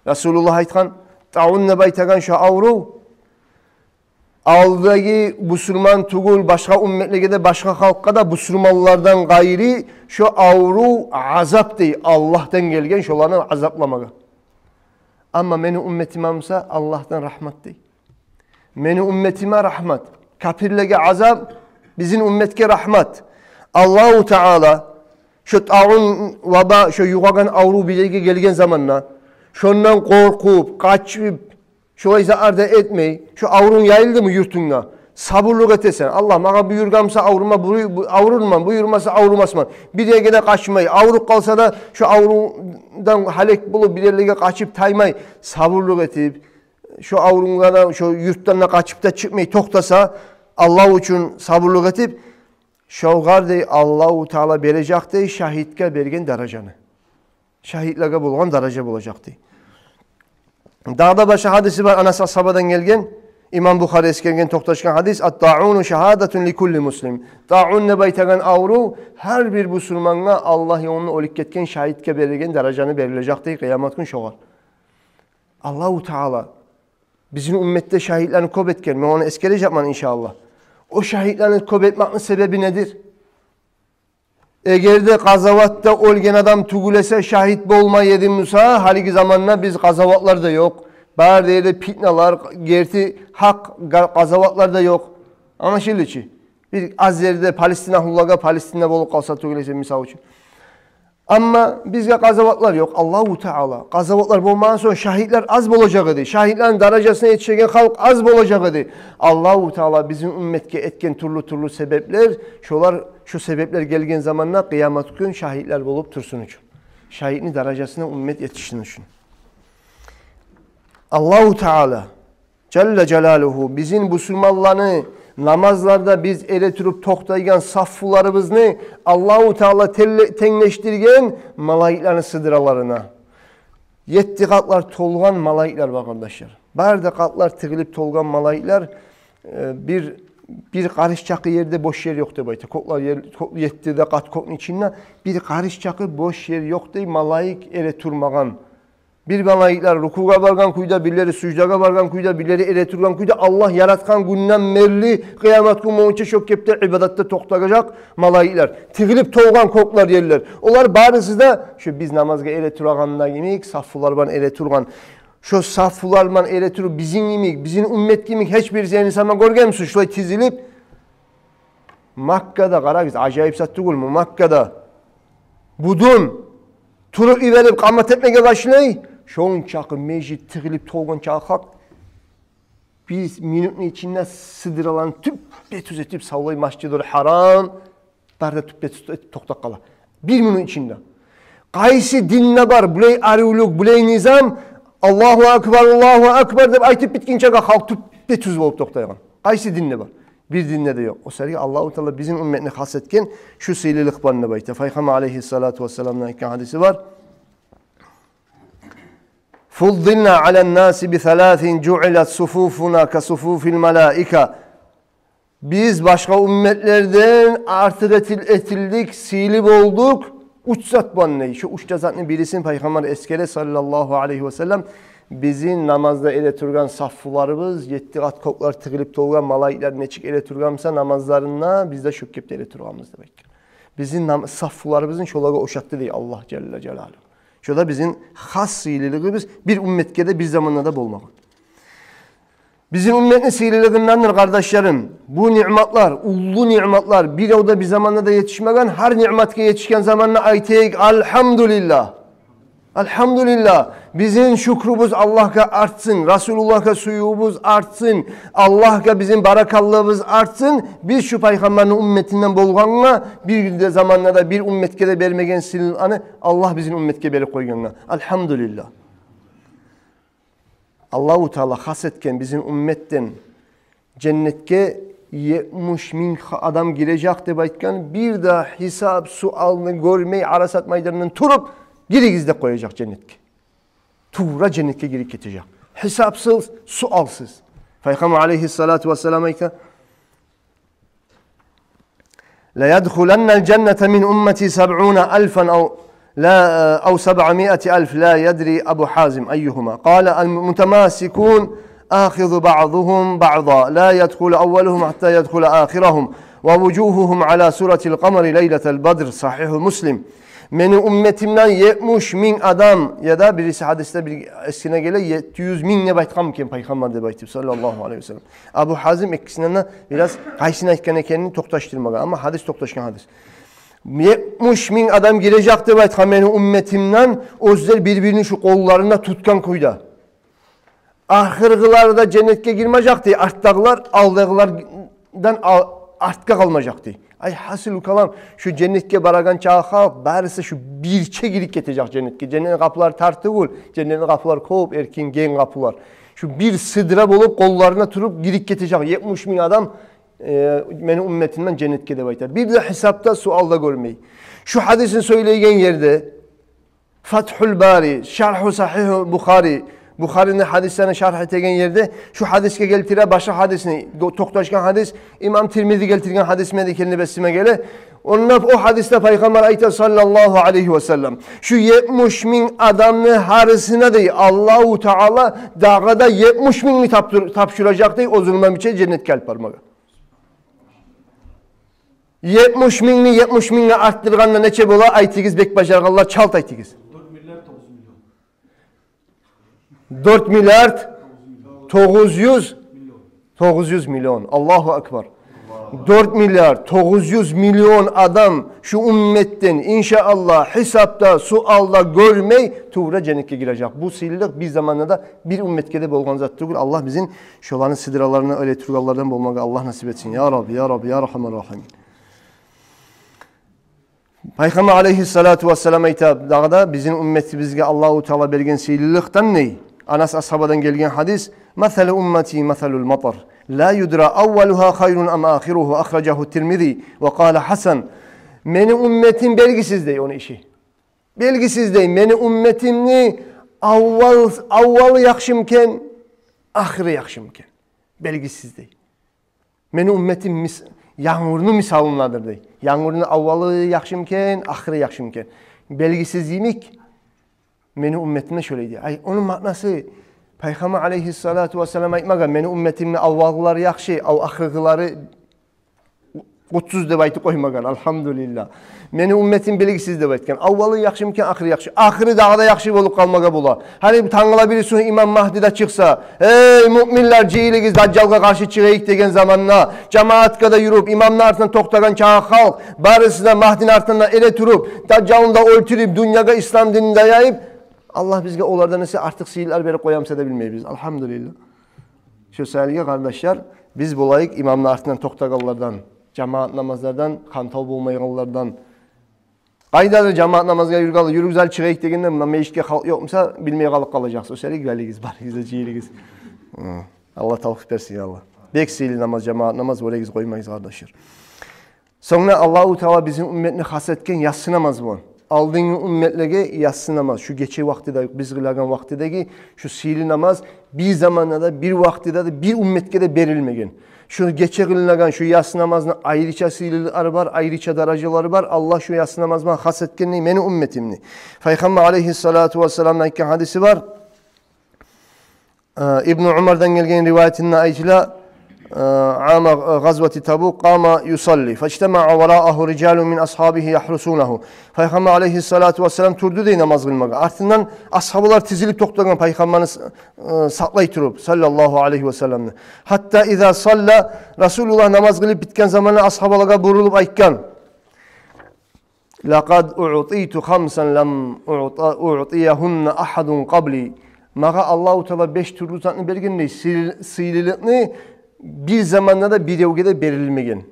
Расулуллагь айтгъан: «Таун деп айтагъан шо аврув алдагъы бусурман тюгюл башгъа умметлеге де, башгъа халкъгъа да бусурманлардан къайры шо аврув азап, дей, Аллагьдан гелген шоланы азапламагъа. Амма мени умметиме буса Аллагьдан рагьмат, дей. Мени умметиме рагьмат. Капирлеге азап, бизин умметге рагьмат». Аллагьу Таала шо таун, ваба, шо югъагъан аврув бир ерге гелген заманда, шондан къоркъуп, къачып, шолай затлар да этмей, шо аврув яйылдымы юртунга, сабурлукъ этесен. Аллагь магъа буюргъан буса аврума, буй-, бу-, аврурман, буюрмаса аврумасман. Бир ерге де къачмай, авруп къалса да, шо аврувдан гьалек болуп, бир ерлеге къачып таймай, сабурлукъ этип, шо аврувгъа да, шо юртдан да къачып да чыкъмай токътаса, Аллагь учун сабурлукъ этип, шогъар, дей, Аллагьу Таала бережек, дей, шагьитге берген даражаны. Шагьитлеге болгъан даража болажакъ, дей. Дагъы да башгъа гьадиси бар, Анас асгьабадан гелген, имам Бухари эсгерген, токъташгъан гьадис: «Ат-тауну шагьадатун ли кулли муслим». Таун деп айтагъан аврув гьар бир бусурмангъа Аллагь ёлунда оьлюп гетген шагьитге берилген даражаны берилежек, дей, къыямат гюн шогъар. Аллагьу Таала бизин умметде шагьитлени кёп этген, мен ону эсгережекмен, иншааллагь. О шагьитлени кёп этмекни себеби недир? Эгер де къазаватда оьлген адам тюгюл эсе шагьит болмай эди буса, гьалиги заманда биз къазаватлар да ёкъ. Бары да ерде питналар, герти гьакъ га-, къазаватлар да ёкъ. Англашылды чы? Бир аз ерде Палестина, гьуллагъа Палестина болуп къалса тюгюл эсе, мисал учун. Амма бизге къазаватлар ёкъ. Аллагьу Таала, къазаватлар болмагъан сонг шагьитлер аз болажакъ эди. Шагьитлени даражасына етишеген халкъ аз болажакъ эди. Аллагьу Таала бизин умметге этген тюрлю-тюрлю себеплер, шолар, шо себеплер гелген заманда къыямат гюн шагьитлер болуп турсун учун. Шагьитни даражасына уммет етишсин учун. Аллагьу Таала Жалла Жалалугьу бизин бусурманланы намазларда биз эретуруп токътайгъан саффуларыбызны Аллагьу Таала телле-, тенглешдирген малайиклени сыдыраларына. Етти къатлар толгъан малайиклер бар, къардашлар. Бары да къатлар тыгъылып толгъан малайиклер, э, бир, бир къарыш чакъы ерде бош ер ёкъ деп айта. Кёклер ер, кёк-, етти де къат кёкню ичинде бир къарыш чакъы бош ер ёкъ дей, малайик эретурмагъан. Бир малайиклер рукугъа баргъан кюйде, бирлери суждагъа баргъан кюйде, бирлери эретургъан кюйде, Аллагь яратгъан гюнден берли къыямат гюн болгъунча шо кепде ибадатда токътажакъ малайиклер. Тыгъылып толгъан кёклер, ерлер. Олар барысы да шо биз намазгъа эретурагъанда йимик, саффулар булан эретургъан. Шо саффулар булан эретуруп, бизин йимик, бизин уммет йимик гьеч бир инсан гёргенмисиз шулай тизилип? Маккада, къарагъыз, ажайып зат тюгюлмю? Маккада будун туруп йиберип къамат этмеге башлай, шончакъы межит тыгъылып толгъанча халкъ бир минутну ичинде сыдыраланы тюппетюз этип савлай Масжидул Гьарам, Бары да тюппе-тюз этип токътап къала. Бир минут ичинде. Къайсы динде бар булай аривлюк, булай низам? «Аллагьу акбар, Аллагьу акбар» деп айтып битгинчеге халкъ тюппе-тюз болуп токътайгъан. Къайсы динде бар? Бир динде де ёкъ. О саялы Аллагьу Таала бизин умметни хас этген шу сыйлылыкъ булан деп айта. Пайхаммар алейгьиссалату вассаламны айтгъан гьадиси бар. «Фуддилна алан-наси би саласин жуилат суфуфуна ка суфуфил малаика». Биз башгъа умметлерден артыкъ этил-, этилдик, сыйлы болдукъ уьч зат булан дей. Шу уьч де затны бирисин Пайхаммар эсгере, саллаллагьу алайгьи ва саллам: бизин намазда эре тургъан саффуларыбыз етти къат кёклер тыгъылып толгъан малайиклер нечик эре тургъан буса намазларында, биз де шо кепде эре тургъанбыз деп айтгъан. Бизин нам-, саффуларыбызны шолагъа ошатды дей Аллагь жалла жалалугьу. Шо да бизин хас сыйлылыгъыбыз, бир умметге де бир заманда да болмагъан. Бизин умметни сыйлылыгъындандыр, къардашларым, бу ниъматлар, уллу ниъматлар, бирев де бир заманда да етишмеген, гьар ниъматгъа етишген заманда айтайыкъ: «Алгьамдулиллагь». Алгьамдулиллагь. Бизин шюкрюбюз Аллагьгъа артсын, Расулуллагьгъа сюювюбюз артсын, Аллагьгъа бизин баракаллыгъыбыз артсын. Биз шу Пайхаммарны умметинден болгъангъа, бир де заманда да бир умметге де бермеген сыйлыланы Аллагь бизин умметге берип къойгъангъа. Алгьамдулиллагь. Аллагьу Таала хас этген бизин умметден женнетге етмиш минг ха-, адам гирежек деп айтгъан, бир де гьисап-суалны гёрмей, Арасат майданындан туруп, гиригиз деп къояжакъ женнетге. Тувра женнетге гирип гетежек. Гьисапсыз, суалсыз. Пайхаммар алайгьиссалату вассалам айта: «Ла ядхуланна аль-жанната мин уммати сабъуна альфан ав, ла, ав сабъамиати альф, ла ядри Абу Хазим айюгьума. Къала: аль-мутамасикун ахизу баъдугьум баъда, ла ядхулу аввалугьум хьатта ядхула ахирагьум, ва вужугьугьум аля суратиль къамари лайлаталь бадр». Сагьигьу Муслим. Мени умметимден етмиш минг адам, яда бириси гьадисде бир эсине геле, етти юз минг деп айтгъанмы экен Пайхаммар деп айтып, саллаллагьу алайгьи ва саллам. Абу Хазим экисинден де бираз къайсын айтгъан экенин токъташдырмагъан, амма гьадис токъташгъан гьадис. Етмиш минг адам гирежек деп айтгъан мени умметимден, оьзлер бир-бирини шу къолларында тутгъан кюйде. Ахыргъылар да женнетге гирмежек дей, артдагъылар алдагъылардан ал-, артгъа къалмажакъ дей. Ай, гьасили калам, шу женнетге барагъан чакъы халкъ барысы шу бирче гирип гетежек женнетге. Женнетни къапулары тар тюгюл, женнетни къапулары кёп, эркин, генг къапулар. Шу бир сыдра болуп, къолларына туруп гирип гетежек етмиш минг адам, э, мени умметимден женнетге деп айта. Бир де гьисапда, суалда гёрмей. Шу гьадисни сёйлейген ерде, Фатгьуль Бари, Шаргьу Сагьигьуль Бухари, Бухарини гьадислерин шаргь этеген ерде шу гьадисге гелтире башгъа гьадисни, го-, токъташгъан гьадис, имам Тирмизи гелтирген гьадисми эди экени бесиме геле. Онда о гьадисде Пайхаммар айта, саллаллагьу алайгьи ва саллам: «Шу етмиш минг адамны гьарисине дей, Аллагьу Таала дагъы да етмиш мингни тапдыр-, тапшуражакъ дей, оьзюню булан бирче женнетге алып бармагъа». Етмиш мингни етмиш мингге артдыргъанда нече бола? Айтыгъыз, бек бажаргъанлар, чалт айтыгъыз. Дёрт миллиард тогъуз миллион. Дёрт миллиард тогъуз юз, тогъуз юз миллион. Аллагьу акбар. Дёрт миллиард тогъуз юз миллион адам шу умметден, иншааллагь, гьисапда, суалда гёрмей, тувра женнетге гирежек. Бу сыйлылыкъ бир заманда да бир умметге де болгъан зат тюгюл. Аллагь бизин шоланы сыдраларына эре тургъанлардан болмагъа Аллагь насип этсин. Я Рабби, я Рабби, я Рагьман Рагьим. Пайхаммар алайгьиссалату вассалам айта дагъы да, бизин умметибизге Аллагьу Таала берген сыйлылыкъдан дей. Анас асгьабадан гелген гьадис: «Масалу уммати масалуль матар. Ла юдра аввалугьа хайрун ам ахиругьу». Ахражагьу Тирмизи ва къала хьасан. Мени умметим белгисиз дей ону иши. Белгисиз дей, мени умметимни аввал, аввалы яхшымы экен, ахыры яхшымы экен. Белгисиз дей. Мени умметим мис-, янгурну мисалындадыр дей. Янгурну аввалы яхшымы экен, ахыры яхшымы экен. Белгисиз йимик, мени умметим де шолай дей. Ай, ону маънасы, Пайхаммар алайгьиссалату вассалам айтмагъан, мени умметимни аввалгъылары яхшы, ав ахыргъылары къутсуз деп айтып къоймагъан, алгьамдулиллагь. Мени умметим белгисиз деп айтгъан. Аввалы яхшымы экен, ахыры яхшы. Ахыры дагъы да яхшы болуп къалмагъа бола. Гьали бу тангала бири сонг имам Магьди де чыкъса: «Эй, муъминлер, жыйылыгъыз, Дажжалгъа къаршы чыгъайыкъ», – деген заманда, жамаатгъа да юрюп, имамны артындан токътагъан чакъы халкъ, барысы да Магьдини артындан эре туруп, Дажжалны да оьлтюрюп, дюньягъа ислам динин де яйып, Аллагь бизге олардан эсе артыкъ сыйлар берип къоямы эсе де билмейбиз. Алгьамдулиллагь. Шо саялы, къардашлар, биз болайыкъ имамны артындан токътагъанлардан. Жамаат намазлардан хантав болмайгъанлардан. Къайдадыр жамаат намазгъа юрюгюз, юрюгюз гьали чыгъайыкъ дегенде, муна межитге халкъ ёкъ буса, билмей къалып къалажакъсыз. Оьзюгюз гелигиз, барыгъыз да жыйылыгъыз. Гьы. Аллагь тавфикъ берсин, я Аллагь. Бек сыйлы намаз жамаат намаз, оьзюгюз къоймагъыз, къардашлар. Сонг да Аллагьу Таала бизин умметни хас этген яссы намаз бу. Алдынгъы умметлеге яссы намаз, шу гече вакътиде, биз къылагъан вакътидеги шу сыйлы намаз бир заманда да, бир вакътиде де, бир умметге де берилмеген. Шу гече къылынагъан шу яссы намазны айрыча сыйлылыкълары бар, айрыча даражалары бар. Аллагь шу яссы намаз булан хас этгендей мени умметимни. Пайхаммар алейгьиссалату вассаламны айтгъан гьадиси бар. Э, Ибну Умардан гелген риваятында айтыла, э, ама, э, гъазвати Табук, къама юсалли, фажтамаа вараагьу рижалун мин асгьабигьи яхрусунагьу. Пайхаммар алейгьиссалату вассалам турду дей намаз къылмагъа. Артындан асгьабалар тизилип токътагъан Пайхаммарны с-, э, сакълай туруп, саллаллагьу алейгьи вассаламны. Гьатта иза салла, Расулуллагь намаз къылып битген заманда асгьабалагъа бурулуп айтгъан: «Лакъад уътиту хамсан лам уъта-, уътиягьунна агьадун къабли». Магъа Аллагьу Таала беш тюрлю затны берген дей, сый-, сыйлылыкъны бир заманда да биревге де берилмеген,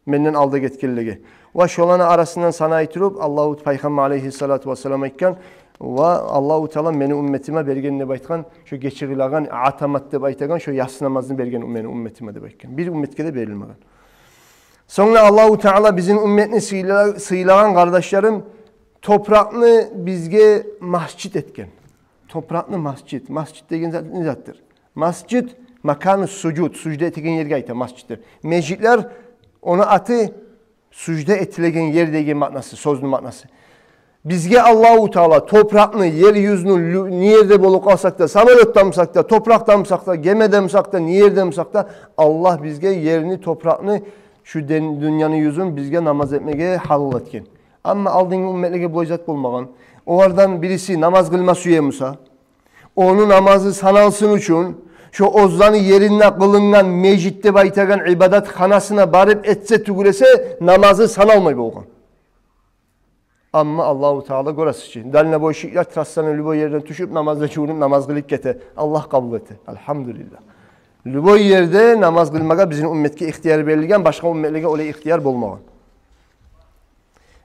менден алда гетгенлеге. Ва шоланы арасындан санай туруп, Аллагьу Пайхаммар алейгьиссалату вассалам айтгъан: «Ва Аллагьу Таала мени умметиме берген», – деп айтгъан, шо гече къылагъан атамат деп айтагъан шо яссы намазны берген мени умметиме деп айтгъан. Бир умметге де берилмеген. Сонг да Аллагьу Таала бизин умметни сыйла-, сыйлагъан, къардашларым, топуракъны бизге масжит этген. Топуракъны масжит. Масжит деген зат не затдыр? Масжит макану сужуд, сужда этеген ерге айта масжит деп. Межитлер, ону аты сужда этилеген ер деген маънасы, сёзню маънасы. Бизге Аллагьу Таала топуракъны, ер юзюню лю-, не ерде болуп къалсакъ да, самолётда бусакъ да, топуракъда бусакъ да, гемиде бусакъ да, не ерде бусакъ да, Аллагь бизге ерни, топуракъны шу ден-, дюньяны юзюн бизге намаз этмеге гьалал этген. Амма алдынгъы умметлеге булай зат болмагъан. Олардан бириси намаз къылма сюе буса, ону намазы саналсын учун, шо оьзлени еринде къылынгъан межит деп айтагъан ибадатханасына барып этсе тюгюл эсе, намазы саналмай болгъан. Амма Аллагьу Таала, гёресиз чи, дальнобойщиклер трассаны любой ерине тюшюп, намазда жувунуп, намаз къылып гете. Аллагь къабул эте. Альгьамдулиллагь. Любой ерде намаз къылмагъа бизин умметге ихтияр берилген, башгъа умметлеге олай ихтияр болмагъан.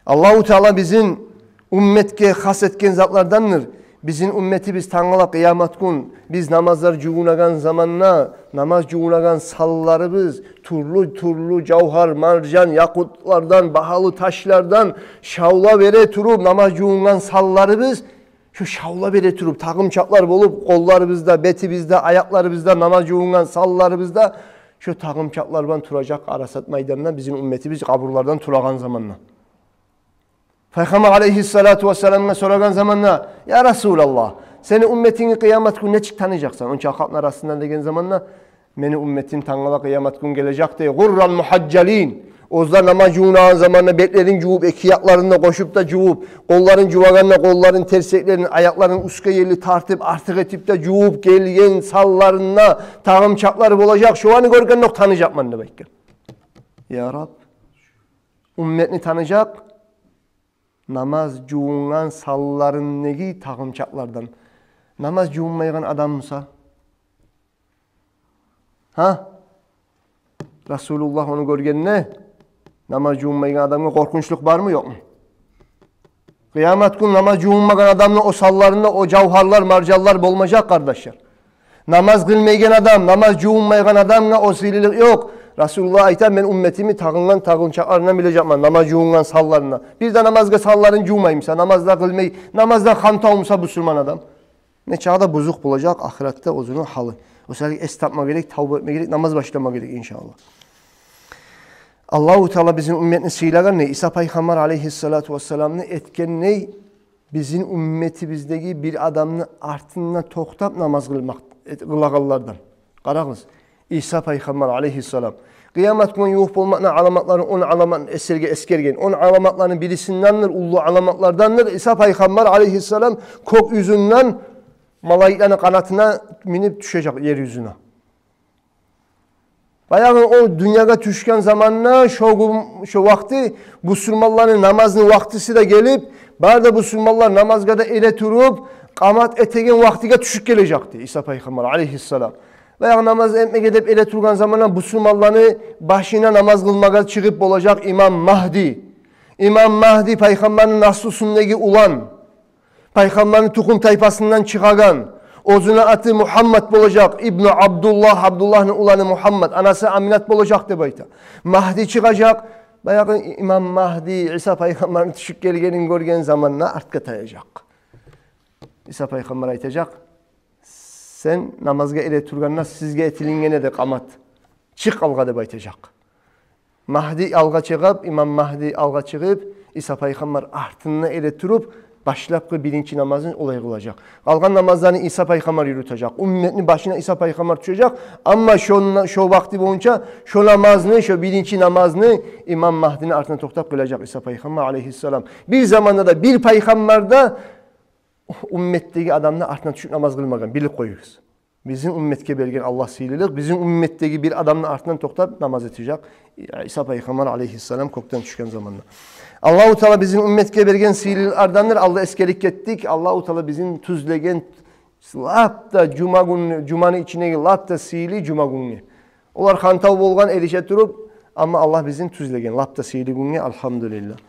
Аллагьу Таала бизин умметге хас этген затлардандыр. Бизин умметибиз тангала къыямат гюн, биз намазлар жувунагъан заманда, намаз жувунагъан санларыбыз тюрлю-тюрлю жавгьар, маржан, якъутлардан, багьалы ташлардан шавла бере туруп, намаз жувунгъан санларыбыз шо шавла бере туруп, тагъымчакълар болуп, къолларыбызда, бетибизде, аякъларыбызда, намаз жувунгъан санларыбызда шо тагъымчакълар булан туражакъ Арасат майданда бизин умметибиз къабурлардан турагъан заманда. Пайхаммар алейгьиссалату вассаламгъа сорагъан заманда: «Я Расулаллагь, сени умметингни къыямат гюн нечик таныжакъсан?» Онча халкъны арасында деген заманда: «Мени умметим тангала къыямат гюн гележек, – дей, – гъурран мугьажжалин. Оьзлер намаз жувунагъан заманда бетлерин жувуп, эки якъларын да къошуп да жувуп, къолларын жувагъанда къолларын, терсеклерин, аякъларын уьстге ерли тартып, артыкъ этип де жувуп гелген санларында тагъымчакълары болажакъ. Шоланы гёргенде окъ таныжакъман», – деп айтгъан. Я Раб, умметни таныжакъ намаз жувунгъан санларындагъы тагъымчакълардан. Намаз жувунмайгъан адам буса? Гьа? Расулуллагь ону гёргенде, намаз жувунмайгъан адамгъа къоркъунчлукъ бармы, ёкъму? Къыямат гюн намаз жувунмагъан адамны о санларында о жавгьарлар, маржанлар болмажакъ, къардашлар. Намаз къылмайгъан адам, намаз жувунмайгъан адамгъа о сыйлылыкъ ёкъ. Расулуллагь айта: «Мен умметимни тагъынгъан тагъымчакъларындан билежекмен, намаз жувунгъан санларындан». Бир де намазгъа санларын жувмай буса, намаз да къылмай, намаздан хантав буса бусурман адам, нечакъы да бузукъ болажакъ ахыратда оьзюню гьалы. О саялы эс тапма герек, тавба этме герек, намаз башлама герек, иншааллагь. Аллагьу Таала бизин умметни сыйлагъан не, Иса пайхаммар алейгьиссалату вассаламны этген не, бизин умметибиздеги бир адамны артында токътап намаз къылмакъ, эт-, къылагъанлардан. Къарагъыз, Иса пайхаммар алейгьиссалам къыямат гюн ювукъ болмакъны аламатларын, он аламатны эсгерге-, эсгерген. Он аламатланы бирисиндендир, уллу аламатлардандыр. Иса пайхаммар алейгьиссалам кёк юзюнден малайиклени къанатына минип тюшежек ер юзюне. Баягъы о дюньягъа тюшген заманда, шо гюн, шо вакъти бусурманланы намазны вакътиси де гелип, бары да бусурманлар намазгъа да эретуруп, къамат этеген вакътиге тюшюп гележекди Иса пайхаммар алейгьиссалам. Баягъы намаз этмеге деп эретургъан заманда бусурманланы башына намаз къылмагъа чыгъып болажакъ имам Магьди. Имам Магьди пайхаммарны наслусундагъы улан, пайхаммарны тухум-тайпасындан чыгъагъан, оьзюню аты Мугьаммад болажакъ, ибну Абдуллагь, Абдуллагьны уланы Мугьаммад, анасы Аминат болажакъ деп айта. Магьди чыгъажакъ. Баягъы имам Магьди Иса пайхаммарны тюшюп гелгенин гёрген заманда артгъа таяжакъ. Иса пайхаммар айтажакъ: «Сен намазгъа эретургъанда сизге этилинген эди къамат. Чыкъ алгъа», — деп айтажакъ. Магьди алгъа чыгъып, имам Магьди алгъа чыгъып, Иса пайхаммар артында эретуруп, башлапгъы биринчи намазын олай къылажакъ. Къалгъан намазланы Иса пайхаммар юрютежек. Умметни башына Иса пайхаммар тюшежек. Амма шо, шо вакъти боюнча шо намазны, шо биринчи намазны имам Магьдини артында токътап къылажакъ Иса пайхаммар алейгьиссалам. Бир заманда да бир пайхаммар да умметдеги адамны артына тюшюп намаз къылмагъан, билип къоюгъуз. Бизин умметге берген Аллагь сыйлылыкъ, бизин умметдеги бир адамны артындан токътап намаз этежек Иса пайхаммар алейгьиссалам кёкден тюшген заманда. Аллагьу Таала бизин умметге берген сыйлылыкълардандыр, алда эсгерип гетдик. Аллагьу Таала бизин тюзлеген лап да жума гюн, жуманы ичиндеги лап да сыйлы жума гюнге. Олар хантав болгъан эрише туруп, амма Аллагь бизин тюзлеген лап да сыйлы гюнге, альгьамдулиллагь.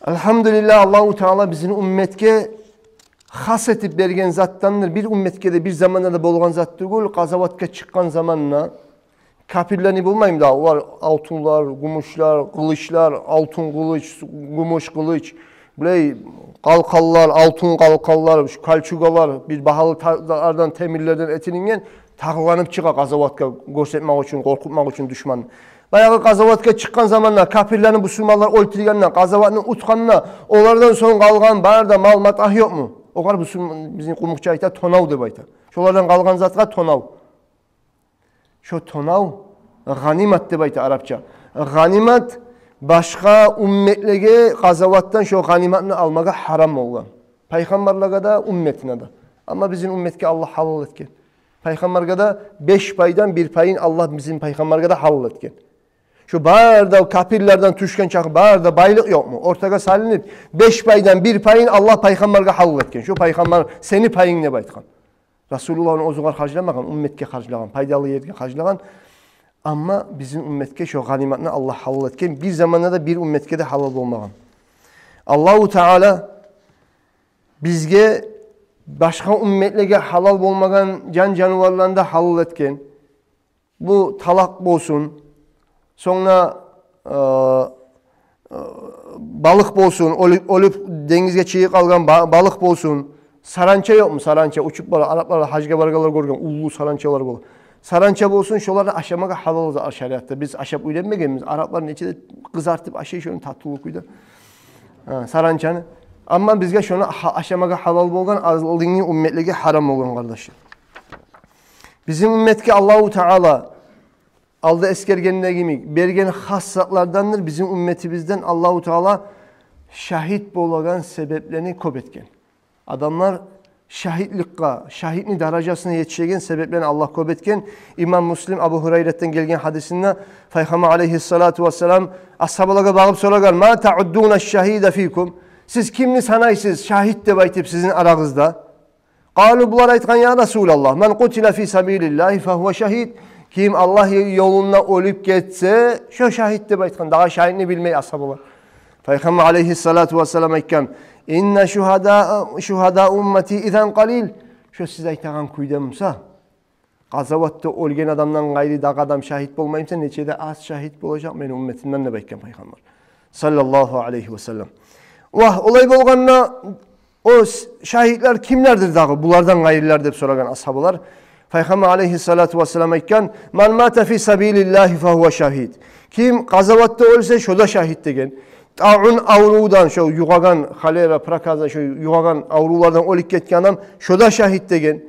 Альгьамдулиллагь, Аллагьу Таала бизин умметге хас этип берген затдандыр. Бир умметге де, бир заманда да болгъан зат тюгюл. Къазаватгъа чыкъгъан заманда капирлени болмаймы да, олар алтынлар, гюмюшлер, къылычлар, алтын къылыч, гюмюш къылыч, булай къалкъанлар, алтын къалкъанлар, шу кольчугалар, бир багьалы та-, ардан, темирлерден этилинген, тагъланып чыгъа къазаватгъа гёрсетмек учун, къоркъутмакъ учун душманны. Баягъы къазаватгъа чыкъгъан заманда капирлени бусурманлар оьлтюргенде, къазаватны утгъанда, олардан сонг къалгъан бары да мал-матагь ёкъму? Огъар бусурман, бизин къумукъча айта, тонав деп айта. Шолардан къалгъан затгъа тонав. Шо тонав гъанимат деп айта арапча. Гъанимат башгъа умметлеге къазаватдан шо гъаниматны алмагъа гьарам болгъан. Пайхаммарлагъа да, умметине де. Амма бизин умметге Аллагь гьалал этген. Пайхаммаргъа да беш пайдан бир пайын Аллагь бизин пайхаммаргъа да гьалал этген. Шо бары да капирлерден тюшген чакъы бары да байлыкъ ёкъму? Ортагъа салынып, беш пайдан бир пайын Аллагь пайхаммаргъа гьалал этген. Шо пайхаммар сени пайынг деп айтгъан. Расулуллагь ону оьзюгер харжламагъан, умметге харжлагъан, пайдалы ерге харжлагъан. Амма бизин умметге шо гъаниматны Аллагь гьалал этген, бир заманда да бир умметге де гьалал болмагъан. Аллагьу Таала бизге башгъа умметлеге гьалал болмагъан жан-жаныварланы да гьалал этген. Бу талакъ болсун, сонг да, э, э, балыкъ болсун, оьлюп, оьлюп денгизге чыгъып къалгъан ба-, балыкъ болсун. Саранча ёкъму? Саранча учуп бара, араплар, гьажгъа баргъанлар гёрген, уллу саранчалар бола. Саранча болсун, шолар да ашамагъа гьалал зат шариатда. Биз ашап уьйренмегенбиз. Араплар нече де къызартып ашай шону татлы кюйде. Гьа, саранчаны. Амма бизге шону гьа-, ашамагъа гьалал болгъан, алдынгъы умметлеге гьарам болгъан, къардашлар. Бизин умметге Аллагьу Таала, алда эсгергенде йимик, берген хас затлардандыр. Бизин умметибизден Аллагьу Таала шагьит болагъан себеплени кёп этген. Адамлар шагьитликге, шагьитни даражасына етишеген себеплени Аллагь кёп этген. Имам Муслим Абу Гьурайратдан гелген гьадисинде Пайхаммар алейгьиссалату вассалам асгьабалагъа багъып сорагъан: «Ма тауддуна шагьида фикум?» Сиз кимни санайсыз шагьит деп айтып сизин арагъызда? Къалу, булар айтгъан: «Я Расулаллагь, ман къутила фи сабилиллагьи фагьува шагьид». Ким Аллагь ёлунда оьлюп гетсе, шо шагьит деп айтгъан. Дагъы шагьитни билмей асгьабалар. Пайхаммар алейгьиссалату вассалам айтгъан: «Инна шугьада, шугьада уммати изан къалил». Шо сиз айтагъан кюйде буса, къазаватда оьлген адамдан къайры дагъы адам шагьит болмай буса, нече де аз шагьит болажакъ мени умметимден деп айтгъан Пайхаммар саллаллагьу алейгьи вассаллам. Вагь, олай болгъанда, о с-, шагьитлер кимлердир дагъы, булардан къайрылар деп сорагъан асгьабалар. Пайхаммар алейгьиссалату вассалам айтгъан: «Ман мата фи сабилиллагьи фагьува шагьид». Ким къазаватда оьлсе, шо да шагьит деген. Таун аврувдан, шо югъагъан, холера, проказа, шо югъагъан аврувлардан оьлюп гетген адам, шо да шагьит деген.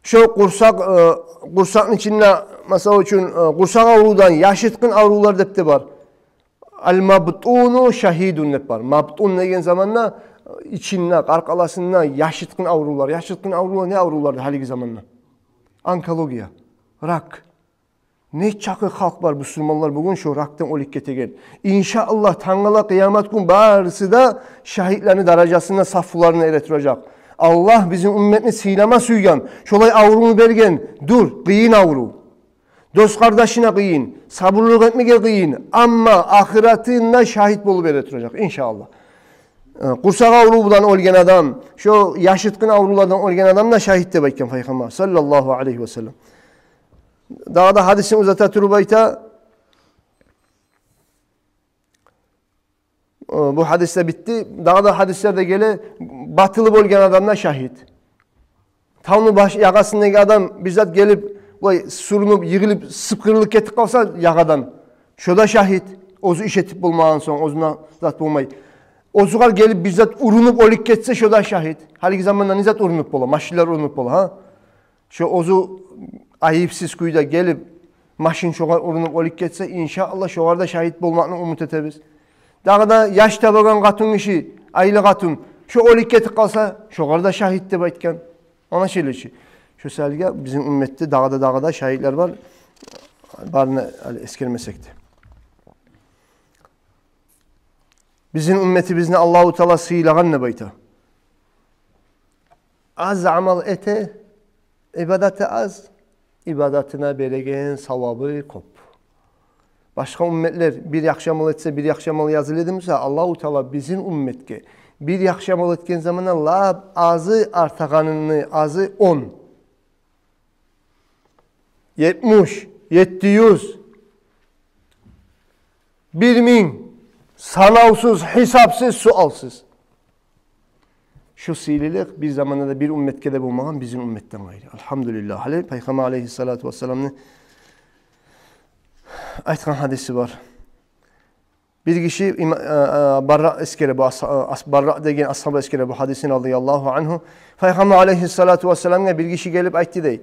Шо къурсакъ, э, къурсакъны ичинде, масала учун, э, къурсакъ аврувдан, яшыртгъын аврувлар деп де бар. «Ал-мабтуну шагьидун» деп бар. Мабтун деген заманда, э, ичинде, къаркъарасында яшыртгъын аврувлар. Яшыртгъын аврувлар не аврувлар гьалиги заманда? Онкология, рак. Нечакъы халкъ бар, бусурманлар бугюн шо ракдан оьлюп гетеген. Иншааллагь, тангала къыямат гюн барысы да шагьитлени даражасында сафларына эретуражакъ. Аллагь бизин умметни сыйлама сюйген, шолай аврувну берген. Дюр, къыйын аврув. Дос-къардашына къыйын, сабурлукъ этмеге къыйын, амма ахыратында шагьит болуп эретуражакъ, иншааллагь. Э, къурсакъ аврувундан оьлген адам, шо яшыртгъын аврувлардан оьлген адам да шагьит деп айтгъан Пайхаммар саллаллагьу алайгьи васаллам. Дагъы да гьадисин узата туруп айта. О, бу гьадис де битди. Дагъы да гьадислер де геле, батылып оьлген адам да шагьит. Тавну баш, ягъасындагъы адам бир зат гелип, булай сюрюнюп, йыгъылып, сыпкъырылып гетип къалса ягъадан, шо да шагьит. Оьзю иш этип болмагъан сонг, оьзюне зат болмай. Оьзюгер гелип бир зат урунуп оьлюп гетсе, шо да шагьит. Гьалиги заманда не зат урунуп бола? Машинлер урунуп бола, гьа? Шо оьзю айыпсыз кюйде гелип, машин шогъар урунуп оьлюп гетсе, иншааллагь, шогъар да шагьит болмакъны умут этебиз. Дагъы да яш табагъан къатынгиши, айлы къатын, шо оьлюп гетип къалса, шогъар да шагьит деп айтгъан. Ана шолай чи. Шо саялы бизин умметде дагъы да, дагъы да шагьитлер бар. Барын да гьали эсгермесек де. Бизин умметибизни Аллагьу Таала сыйлагъан деп айта. Аз амал эте, ибадаты аз, ибадатына береген савабы кёп. Башгъа умметлер бир яхшы амал этсе, бир яхшы амал языла эди буса, Аллагьу Таала бизин умметге бир яхшы амал этген заманда лап азы артагъаныны азы он, етмиш, етти юз, бир минг, санавсуз, гьисапсыз, суалсыз. Шу сыйлылыкъ бир заманда да бир умметге де болмагъан бизин умметден къайры. Альгьамдулиллагь. Гьали Пайхаммар алайгьиссалату вассаламны айтгъан гьадиси бар. Бир гиши има-, а, а, Барра эсгере, бу ас-, а, ас-, Барра деген асгьаба эсгере бу гьадисин, радияллагьу ангьу. Пайхаммар алайгьиссалату вассаламгъа бир гиши гелип айтды дей.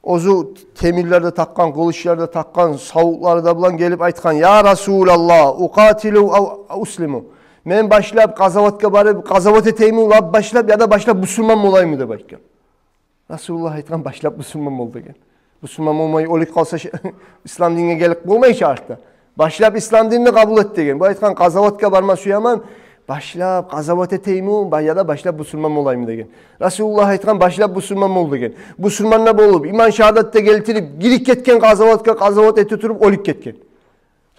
Оьзю темирлер де такъгъан, къылычлар да такъгъан, савутлары да булан гелип айтгъан: «Я Расулаллагь, укъатилу ав услиму? Мен башлап къазаватгъа барып, къазават этейми, лап башлап, яда башлап бусурман болайыммы?» — деп айтгъан. Расулуллагь айтгъан: «Башлап бусурман бол», — деген. Бусурман болмай оьлюп къалса, ш-, ислам динге гелип болмай чы артда. «Башлап ислам динни къабул эт», — деген. Бу айтгъан: «Къазаватгъа барма сюемен, башлап къазават этейми, ба-, яда башлап бусурман болайыммы?» — деген. Расулуллагь айтгъан: «Башлап бусурман бол», — деген. Бусурман да болуп, иман шагьадат да гелтирип, гирип гетген къазаватгъа, къазават эте туруп оьлюп гетген.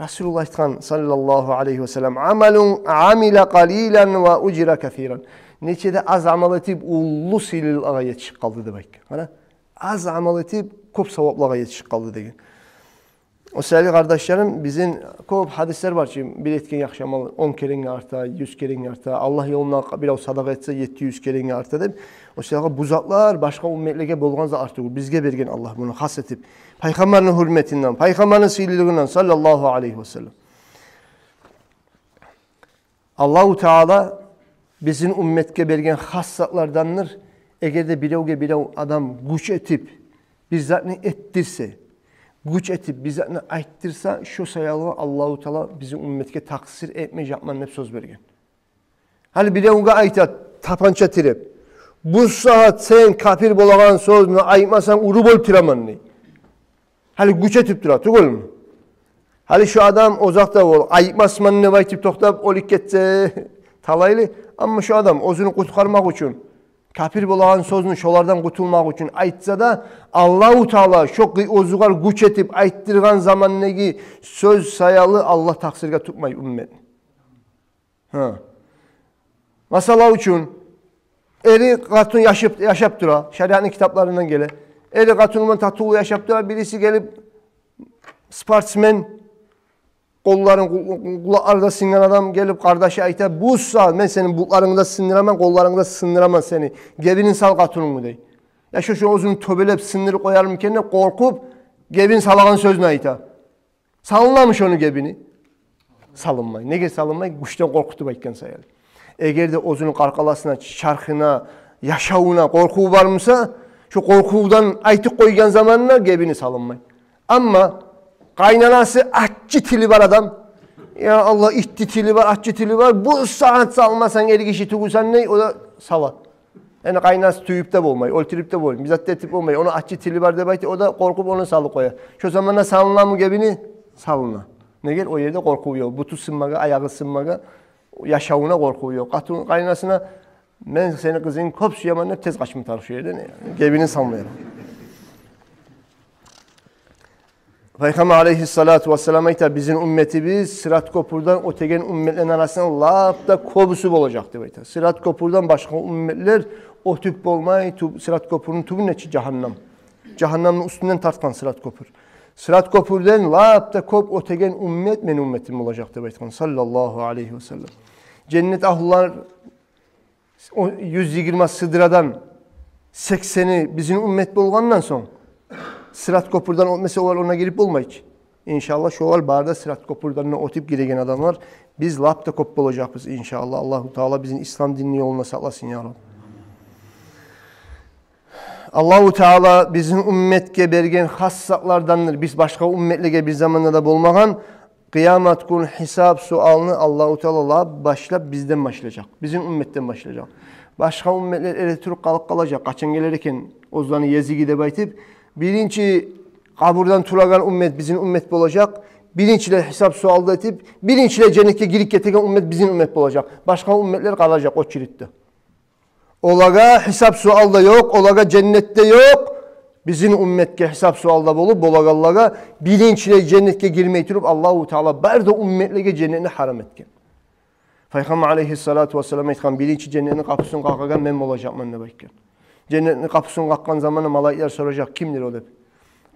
Расулуллагь айтгъан, саллаллагьу алайгьи вассалам: «Амалун амила къалилан ва ужира касиран». Нече де аз амал этип, уллу сыйлылыкъгъа етишип къалды деп айтгъан. Къара, аз амал этип, кёп саваплагъа етишип къалды деген. О саялы, къардашларым, бизин кёп гьадислер бар чы, бир этген яхшы амал он керенге арта, юз керенге арта, Аллагь ёлунда бирев садагъа этсе, етти юз керенге арта деп. О саялы бу затлар башгъа умметлеге болгъан зат тюгюл, бизге берген Аллагь муну хас этип. Пайхаммарны гьюрметинден, Пайхаммарны сыйлылыгъындан, саллаллагьу алайгьи вассаллам. Аллагьу Таала бизин умметге берген хас затлардандыр. Эгер де биревге бирев адам гюч этип, бир затны этдирсе, гюч этип, бир затны айтдырса, шо саялы Аллагьу Таала бизин умметге такъсыр этмежекмен деп сёз берген. Гьали биревге айта, тапанча тиреп: «Бу сагьат сен капир болагъан сёзню айтмасанг, уруп оьлтюремен», — дей. Гьали гюч этип тура, тюгюлмю? Гьали шу адам озокъда, ол айтмасман деп айтып токътап оьлюп гетсе, талайлы. Амма шу адам оьзюн къутгъармакъ учун, капир болагъан сёзню шолардан къутулмакъ учун айтса да, Аллагьу Таала шо къы-, оьзюгер гюч этип айтдыргъан замандагъы сёз саялы Аллагь такъсыргъа тутмай умметни. Гьа. Масала учун, эри къатын яшап, яшап тура, шариатны китапларындан геле. Эри къатын булан татывлу яшап тура, бириси гелип, спортсмен, къолларын, къу-, къу-, къулакълары да сынгъан адам гелип, къардашы айта: «Бу сагьат мен сени бутларынгны да сындыраман, къолларынгны да сындыраман сени. Гебинин сал къатынынгны», — дей. Я шо, шо оьзюн тёбелеп сындырып къоярмы экен деп къоркъуп, гебин салагъан сёзню айта. Салынамы шону гебини? Салынмай. Неге салынмай? Гючден къоркъутуп айтгъан саялы. Эгер де оьзюню къаркъарасына, чархына, яшавуна къоркъув бар буса, шо къоркъувдан айтып къойгъан заманына гебини салынмай. Амма къайнанасы аччы тили бар адам, я Аллагь, итти тили бар, аччы тили бар, бу сагьат салмасанг эркиши тюгюлсен дей, о да сала. Яни къайнасы тюйюп де болмай, оьлтюрюп де болмай, бир зат да этип болмай. Ону аччы тили бар деп айта, о да къоркъуп ону салып къоя. Шо заманда салынамы гебини? Салына. Неге? О ерде къоркъув ёкъ. Буту сынмагъа, аягъы сынмагъа, яшавуна къоркъув ёкъ. Къатын къайнасына Мен сени къызынгны кёп сюемен деп тез къачма тарыкъ шу ерден, гебинин салмайгъан. Пайхаммар алейгьиссалату вассалам айта, бизин умметибиз сырат кёпюрден оьтеген умметлени арасында лап да кёбюсю болажакъ деп айта. Сырат кёпюрден башгъа умметлер оьтюп болмай, тюб-, сырат кёпюрню тюбюнде чи жагьаннам. Жагьаннамны уьстюнден тартгъан сырат кёпюр. Сырат кёпюрден лап да кёп оьтеген уммет мени умметим болажакъ деп айтгъан, саллаллагьу алейгьи васаллам. Женнет агьлулар о юз йигирма сыдрадан сексени бизин уммет болгъандан сонг, сырат кёпюрден оьтмесе, олар онда гирип болмай чы. Иншаллагь, шолар бары да сырат кёпюрден оьтюп гиреген адамлар, биз лап да кёп болажакъбыз, иншаллагь. Аллагьу Таала бизин ислам динни ёлунда сакъласын, я Раб. Аллагьу Таала бизин умметге берген хас затлардандыр. Биз башгъа умметлеге бир заманда да болмагъан. Къыямат гюн гьисап-суалны Аллагьу Таала лап башлап бизден башлажакъ. Бизин умметден башлажакъ. Башгъа умметлер эретуруп къалып къалажакъ. Къачан гелер экен оьзлени езиги деп айтып, биринчи къабурдан турагъан уммет бизин уммет болажакъ. Биринчилер гьисап-суал да этип, биринчилер женнетге гирип гетеген уммет бизин уммет болажакъ. Башгъа умметлер къалажакъ очередьде. Олагъа гьисап-суал да ёкъ, олагъа женнет де ёкъ. Бизин умметге гьисап-суал да болуп болагъанлагъа, биринчилер женнетге гирмей туруп, Аллагьу Таала бары да умметлеге женнетни гьарам этген. Пайхаммар алейгьиссалату вассалам айтгъан, биринчи женнетни къапусун къакъагъан мен болажакъман деп айтгъан. Женнетни къапусун къакъгъан заманда малайиклер соражакъ, кимдир о деп.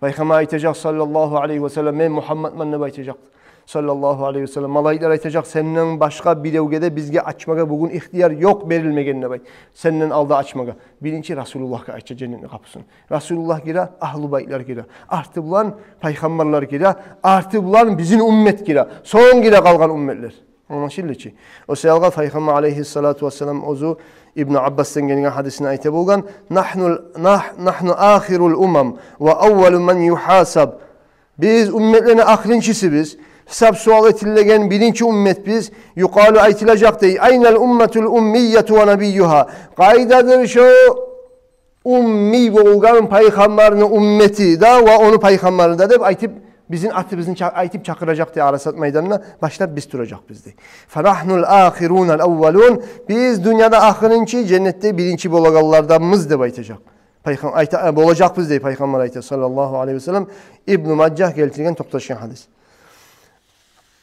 Пайхаммар айтажакъ, саллаллагьу алейгьи васаллам, мен Мугьаммадман деп айтажакъ. Саллаллагьу алейгьи васаллам. Малайиклер айтажакъ, сенден башгъа биревге де бизге ачмагъа бугюн ихтияр ёкъ берилмеген деп айт. Сенден алда ачмагъа. Биринчи Расулуллагьгъа ача женнетни къапусун. Расулуллагь гире, агьлу байтлар гире. Арты булан пайхаммарлар гире, арты булан бизин уммет гире. Сонг гире къалгъан умметлер. Англашылды чы. О саялгъа Пайхаммар алейгьиссалату вассалам оьзю Ибну Аббасдан гелген гьадисинде айта болгъан: «Нагьну, нагь-, нагьну ахирул умам ва аввалу ман югьасаб». Биз умметлени ахырынчысыбыз, гьисап-суал этилеген биринчи умметбиз. Юкъалу, айтылажакъ дей: «Айнал умматул уммияту ва набиюгьа?» Къайдадыр шо уммий болгъан пайхаммарны уммети де ва ону пайхаммары да деп айтып, бизин атыбызны ча-, айтып чакъыражакъ дей, Арасат майданына башлап биз туражакъбыз дей. «Фанагьнул ахирунал аввалун», биз дюньяда ахырынчы, женнетде биринчи болагъанларданбыз деп айтажакъ. Пайхам-, айта, э, болажакъбыз дей Пайхаммар айта, саллаллагьу алейгьи васаллам. Ибну Мажагь гелтирген токъташгъан гьадис.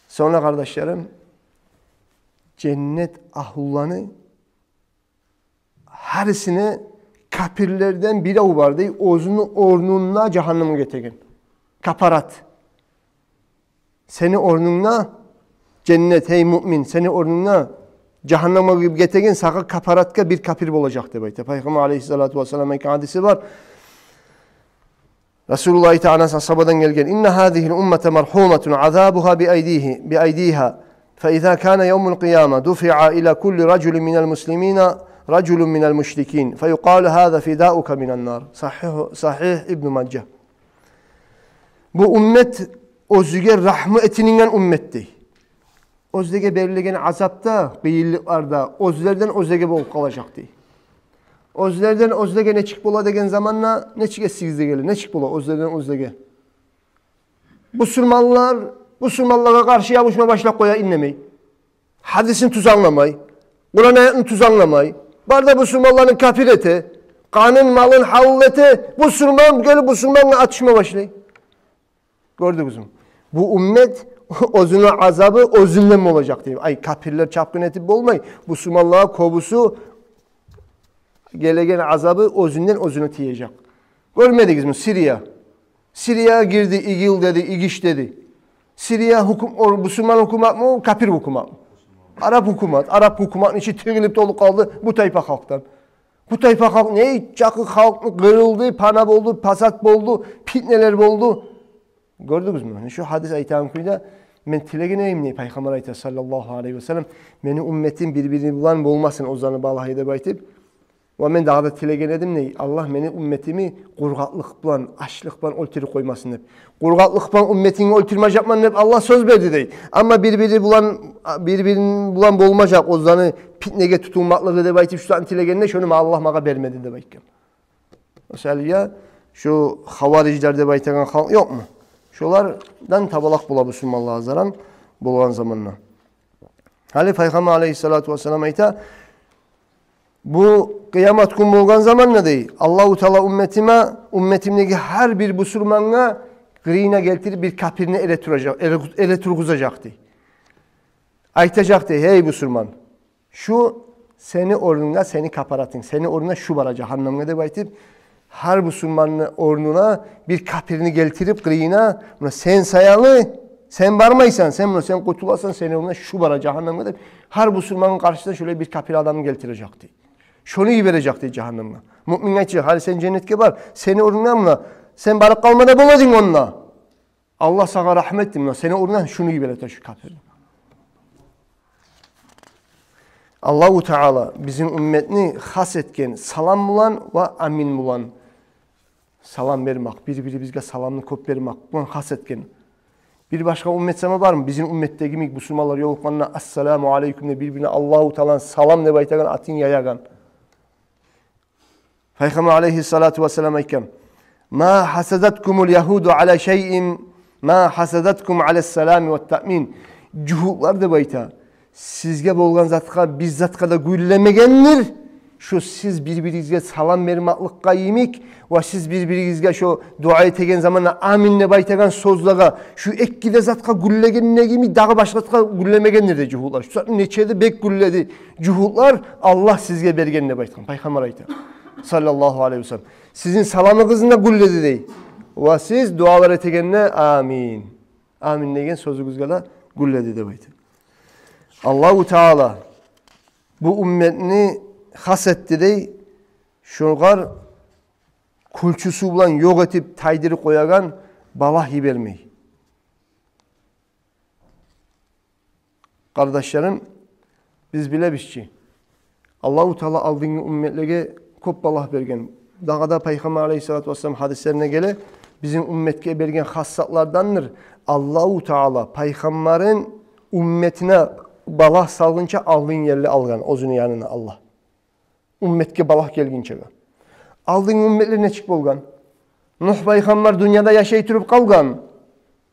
Сонг, къардашларым, женнет агьлуланы гьарисине капирлерден бирев бар дей, оьзюню орнунда жагьаннемге гетеген. Капарат. Сени орнунда женнет, гьей муъмин, сени орнунда жагьаннемге гетеген, сагъа капаратгъа бир капир болажакъ деп айта. Пайхаммар алейгьиссалату вассалам айтгъан гьадиси бар. Расулуллагь айта, Анас асгьабадан гелген: «Инна гьазигьил уммата маргьуматун азабугьа би айдигьи, би айдигьа. Фа иза кана явмул къияма дуфиъа ила кулли ражулин минал муслимина ражулун минал мушрикин. Фа юкъалу: гьаза фидаука минан нар». Сагьигь, Сагьигь Ибну Мажа. Бу уммет оьзюне рагьму этилинген уммет дей. Оьзлеге берилеген азапда, къыйынлыкъларда оьзлерден оьзлеге болуп къалажакъ дей. Оьзлерден оьзлеге нечик бола деген заманда, нечик эсигизге геле, нечик бола оьзлерден оьзлеге? Бусурманлар бусурманлагъа къаршы ябушма башлап къоя индемей. Гьадисин тюз англамай, Къуран аятны тюз англамай. Бары да бусурманланы капир эте, къанын, малын гьалал эте, бусурман гелип бусурмангъа атышма башлай. Гёрдюгюзмю? Бу уммет оьзюню азабы оьзюнден болажакъ дей. Ай, капирлер чапгъын этип болмай. Бусурманлар кёбюсю гелеген азабы оьзюнден оьзюне тиежек. Гёрмедигизми Сирия? Сирия гирди, ИГИЛ деди, ИГИШ деди. Сирия гьукум-, о, бусурман гьукуматмы, капир гьукуматмы? Араб гьукумат. Араб гьукуматны ичи тигилип толуп къалды бу тайпа халкъдан. Бу тайпа халкъ не чакъы халкъны къырылды, пана болду, пасат болду, питнелер болду. Гёрдюгюзмю? Шу гьадис айтагъан кюйде, мен тилеген эдим дей, Пайхаммар айта, саллаллагьу алайгьи васаллам, мени умметим бир-бири булан болмасын, оьзлени балагьы деп айтып. Ва мен дагъы да тилеген эдим дей, Аллагь мени умметимни къургъакълыкъ булан, ачлыкъ булан оьлтюрюп къоймасын деп. Къургъакълыкъ булан умметингни оьлтюрмежекмен деп Аллагь сёз берди дей. Амма бир-бири булан, бир-бири булан болмажакъ оьзлени питнеге тутулмакълыгъы деп айтып, шу затны тилегенде, шону ма-, Аллагь магъа бермеди деп айтгъан. Масала, шу хаварижлер деп айтагъан халкъ ёкъму? Шолардан табалакъ бола бусурманлагъа заран болгъан заманда. Гьали Пайхаммар алайгьиссалату вассалам айта, Бу къыямат гюн болгъан заманда, дей, Аллагьу Таала умметиме, умметимдеги гьар бир бусурмангъа къырыйына гелтирип бир капирни эре туражакъ, эре, эре тургъузажакъ, дей. Айтажакъ, дей: «Гьей бусурман, шу сени орнунга сени капаратынг, сени орнунга шу бара жагьаннемге», — деп айтып, гьар бусурманны орнуна бир капирни гелтирип къырыйына: «Муна сен саялы, сен бармайсан, сен, муна сен къутуласан, сени орнунга шу бара жагьаннемге», — деп, гьар бусурманны къаршысына шолай бир капир адамны гелтирежек, дей. Шону йибережек, дей, жагьаннемге. Муъминге айтажакъ: «Гьали сен женнетге бар, сени орнунга, муна сен барып къалма да бола эдинг онда. Аллагь сагъа рагьмат этди, муна сени орнунга шуну йибере тур, шу капирни». Аллагьу Таала бизин умметни хас этген салам булан ва амин булан. Салам бермек, бир-бирибизге саламны кёп бермек булан хас этген. Бир башгъа уммет сама бармы бизин умметдеги йимик, бусурманлар ёлукъгъанда «Ассаламу алейкум» деп, бир-бирине Аллагьу Тааланы салам деп айтагъан, атын яягъан? Пайхаммар алейгьиссалату вассалам айтгъан: «Ма хасадаткумул ягьуду ала шайин, ма хасадаткум ала салами ва таъмин». Жугьутлар, деп айта, сизге болгъан затгъа, бир затгъа да гюллемегендир. Шо сиз бир-биригизге салам бермекликге йимик, ва сиз бир-биригизге шо дуа этеген заманда «Амин» деп айтагъан сёзлеге, шо эки де затгъа гюллегенде йимик, дагъы башгъа затгъа гюллемегендир, дей, жугьутлар. Шо затны нече де бек гюлледи жугьутлар, Аллагь сизге берген деп айтгъан. Пайхаммар айта, саллаллагьу алейгьи ва саллам: «Сизин саламыгъызны да гюлледи», — дей. «Ва сиз дуалар этегенде «Амин, амин» деген сёзюгюзге де гюлледи», — деп айта. Аллагьу Таала бу умметни хас этди, дей, шогъар кюлчюсю булан ёкъ этип тайдырып къоягъан балагь йибермей. Къардашларым, биз билебиз чи, Аллагьу Таала алдынгъы умметлеге кёп балагь берген. Дагъы да Пайхаммар алейгьиссалату вассалам гьадислерине геле, бизин умметге берген хас затлардандыр. Аллагьу Таала Пайхаммарын умметине балагь салгъынча алдын ерли алгъан оьзюню янына Аллагь. Умметге балагь гелгинчеге. Алдынгъы умметлер нечик болгъан? Нугь пайхаммар дюньяда яшай туруп къалгъан.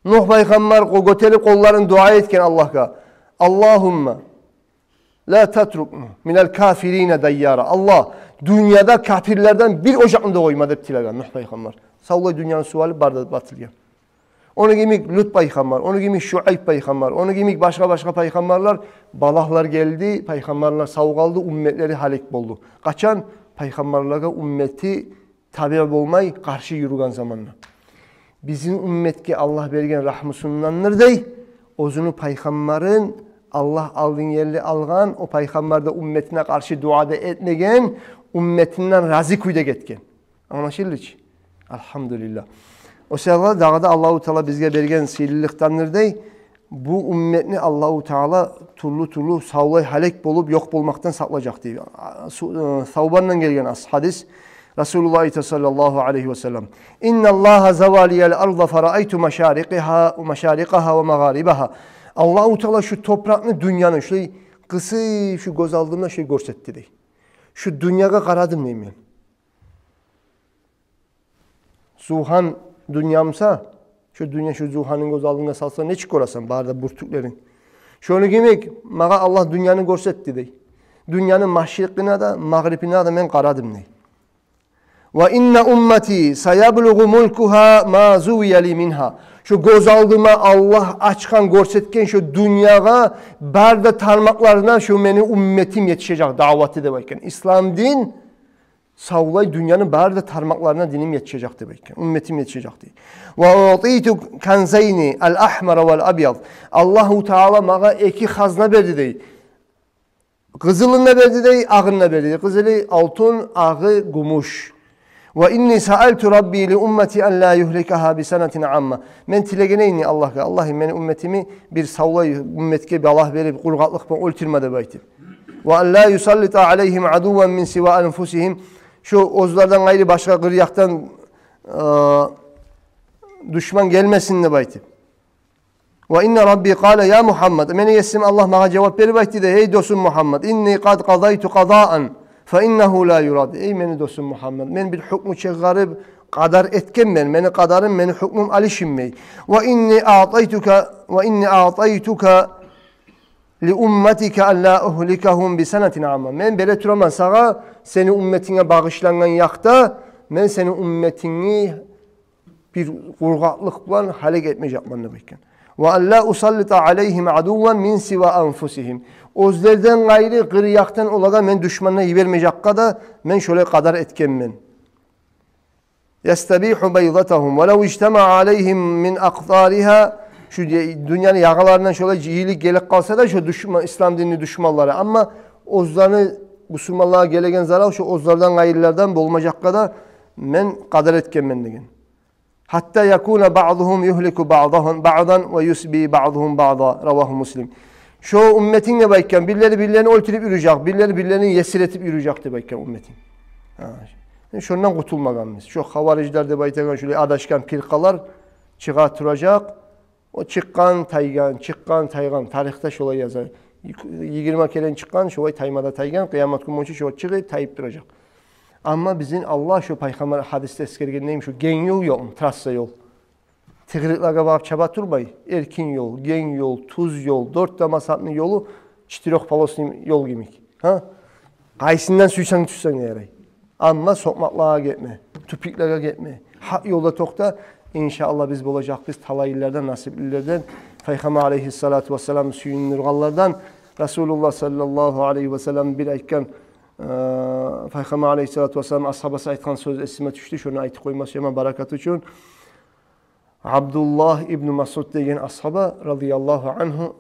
Нугь пайхаммар къо-, гётерип къолларын, дуа этген Аллагьгъа: «Аллагьумма ла татрук минал кафирина дайяра». «Аллагь, дюньяда капирлерден бир ожакъны да къойма», — деп тилеген Нугь пайхаммар. Савлай дюньяны сув алып, бары да батылгъан. Ону йимик Лут пайхаммар, ону йимик Шуайб пайхаммар, ону йимик башгъа-башгъа пайхаммарлар, балагьлар гелди, пайхаммарлар сав къалды, умметлери гьалек болду. Къачан? Пайхаммарлагъа уммети табиъ болмай, къаршы юрюген заманда. Бизин умметге Аллагь берген рагьмусундандыр, дей, оьзюню пайхаммарын Аллагь алдын ерли алгъан, о пайхаммар да умметине къаршы дуа да этмеген, умметинден рази кюйде гетген. Англашылды чы? Алгьамдулиллагь. О саялы дагъы да Аллагьу Таала бизге берген сыйлылыкъдандыр, дей. Бу умметни Аллагьу Таала тюрлю-тюрлю савлай гьалек болуп, ёкъ болмакъдан сакълажакъ, дей. А, су-, э, Савбандан гелген ас-, гьадис. Расулуллагь айта, саллаллагьу алайгьи ва саллам: «Инналлагьа завва лиял арда фараайту машарикъагьа, машарикъагьа ва магъарибагьа». Аллагьу Таала шу топуракъны, дюньяны шулай къысып, шу гёз алдымда шулай гёрсетди, дей. Шу дюньягъа къарадым, дей, мен. Зугьан дюнья буса, шу дюнья, шу зугьанны гёз алдынга салсанг, нечик гёресен бары да бюртюклерин? Шону йимик магъа Аллагь дюньяны гёрсетди, дей. Дюньяны машрикъына да, магърибине де мен къарадым, дей. «Ва инна уммати саяблугъу мулкугьа ма зувия ли мингьа». Шу гёз алдыма Аллагь ачгъан, гёрсетген шу дюньягъа бары да тармакъларына шу мени умметим етишежек, даъваты деп айтгъан. Ислам дин савлай дюньяны бары да тармакъларына диним етишежек деп айтгъан, умметим етишежек, дей. «Ва утиту канзайни ал-ахмара вал абияд». Аллагьу Таала магъа эки хазна берди, дей. Къызылын да берди, дей, агъын да берди, дей. Къызылы алтын, агъы гюмюш. «Ва инни саалту Рабби ли уммати ан ла югьликагьа би санатин амма». Мен тилеген эдим Аллагьгъа: «Аллагьым, мени умметими бир савлай умметге балагь берип, къургъакълыкъ булан оьлтюрме», — деп айтып. «Ва ан ла юсаллита алайгьим адувван мин сива анфусигьим». Шу оьзлерден къайры башгъа къыр-якъдан, э, душман гелмесин деп айтып. «Ва инна Рабби къала я Мугьаммад». Мени есим Аллагь магъа жавап берип айтды, дей: «Эй досум Мугьаммад, инни къад къадайту къадаан, фа иннагьу ла юрад». Эй мени досум Мугьаммад, мен бир гьукму чыгъарып, къадар этгенмен, мени къадарым, мени гьукмум алышынмай. «Ва инни аътайтука, ва инни аътайтука لأمتك ألا أهلكهم بسنة عامة. Мен бере тураман сагъа, сени умметинге багъышлангъан якъда, мен сени умметингни бир къургъакълыкъ булан гьалек этмежекмен деп айтгъан. وألا أسلط عليهم عدوا من سوى أنفسهم. Оьзлерден къайры къыр якъдан олагъа мен душманны йибермежекге де мен шолай къадар этгенмен. يستبيح بيضتهم ولو اجتمع عليهم من أقطارها. Шу де-, дюньяны ягъаларындан шолай йыйылып гелип къалса да шо душман, ислам динни душманлары, амма оьзлени, бусурманлагъа гелеген зарал шо оьзлерден къайрылардан болмажакъгъа да мен къадар этгенмен деген. حتى يكون بعضهم يهلك بعضهم، بعضا ويسبي بعضهم بعضا. رواه مسلم. Шо умметинг деп айтгъан, бирлери бирлерин оьлтюрюп юрюжек, бирлери бирлерин есир этип юрюжек деп айтгъан умметинг. Гьа. Шондан къутулмагъанбыз. Шо хаварижлер деп айтагъан, шолай адашгъан пиркъалар чыгъа туражакъ. О чыкъгъан, тайгъан, чыкъгъан, тайгъан. Тарихде шолай яза. Йигирма керен чыкъгъан, шолай тайма да тайгъан, къыямат гюн болгъунча шо чыгъып, тайып туражакъ. Амма бизин Аллагь шо пайхаммар гьадисде эсгерген нейми, шо генг ёл ёкъму, трасса ёл. Тыгъырыкълагъа багъып чаба турмай, эркин ёл, генг ёл, тюз ёл, дёрт де мазгьабны ёлу четырёхполосный ёл йимик. Гьа? Къайсындан сюйсенг тюшсенг де ярай. Амма сокъмакълагъа гетме, тюпюклеге гетме. Гьакъ ёлда токъта, иншааллагь, биз болажакъбыз талайлылардан, насиплилерден, Пайхаммар алейгьиссалату вассалам сююндюргенлерден. Расулуллагь саллаллагьу алейгьи вассалам бир айтгъан, э, Пайхаммар алейгьиссалату вассалам асгьабасы айтгъан сёз эсиме тюшдю, шону айтып къойма сюемен баракат учун. Абдуллагь ибну Масъуд деген асгьаба, радияллагьу ангьу,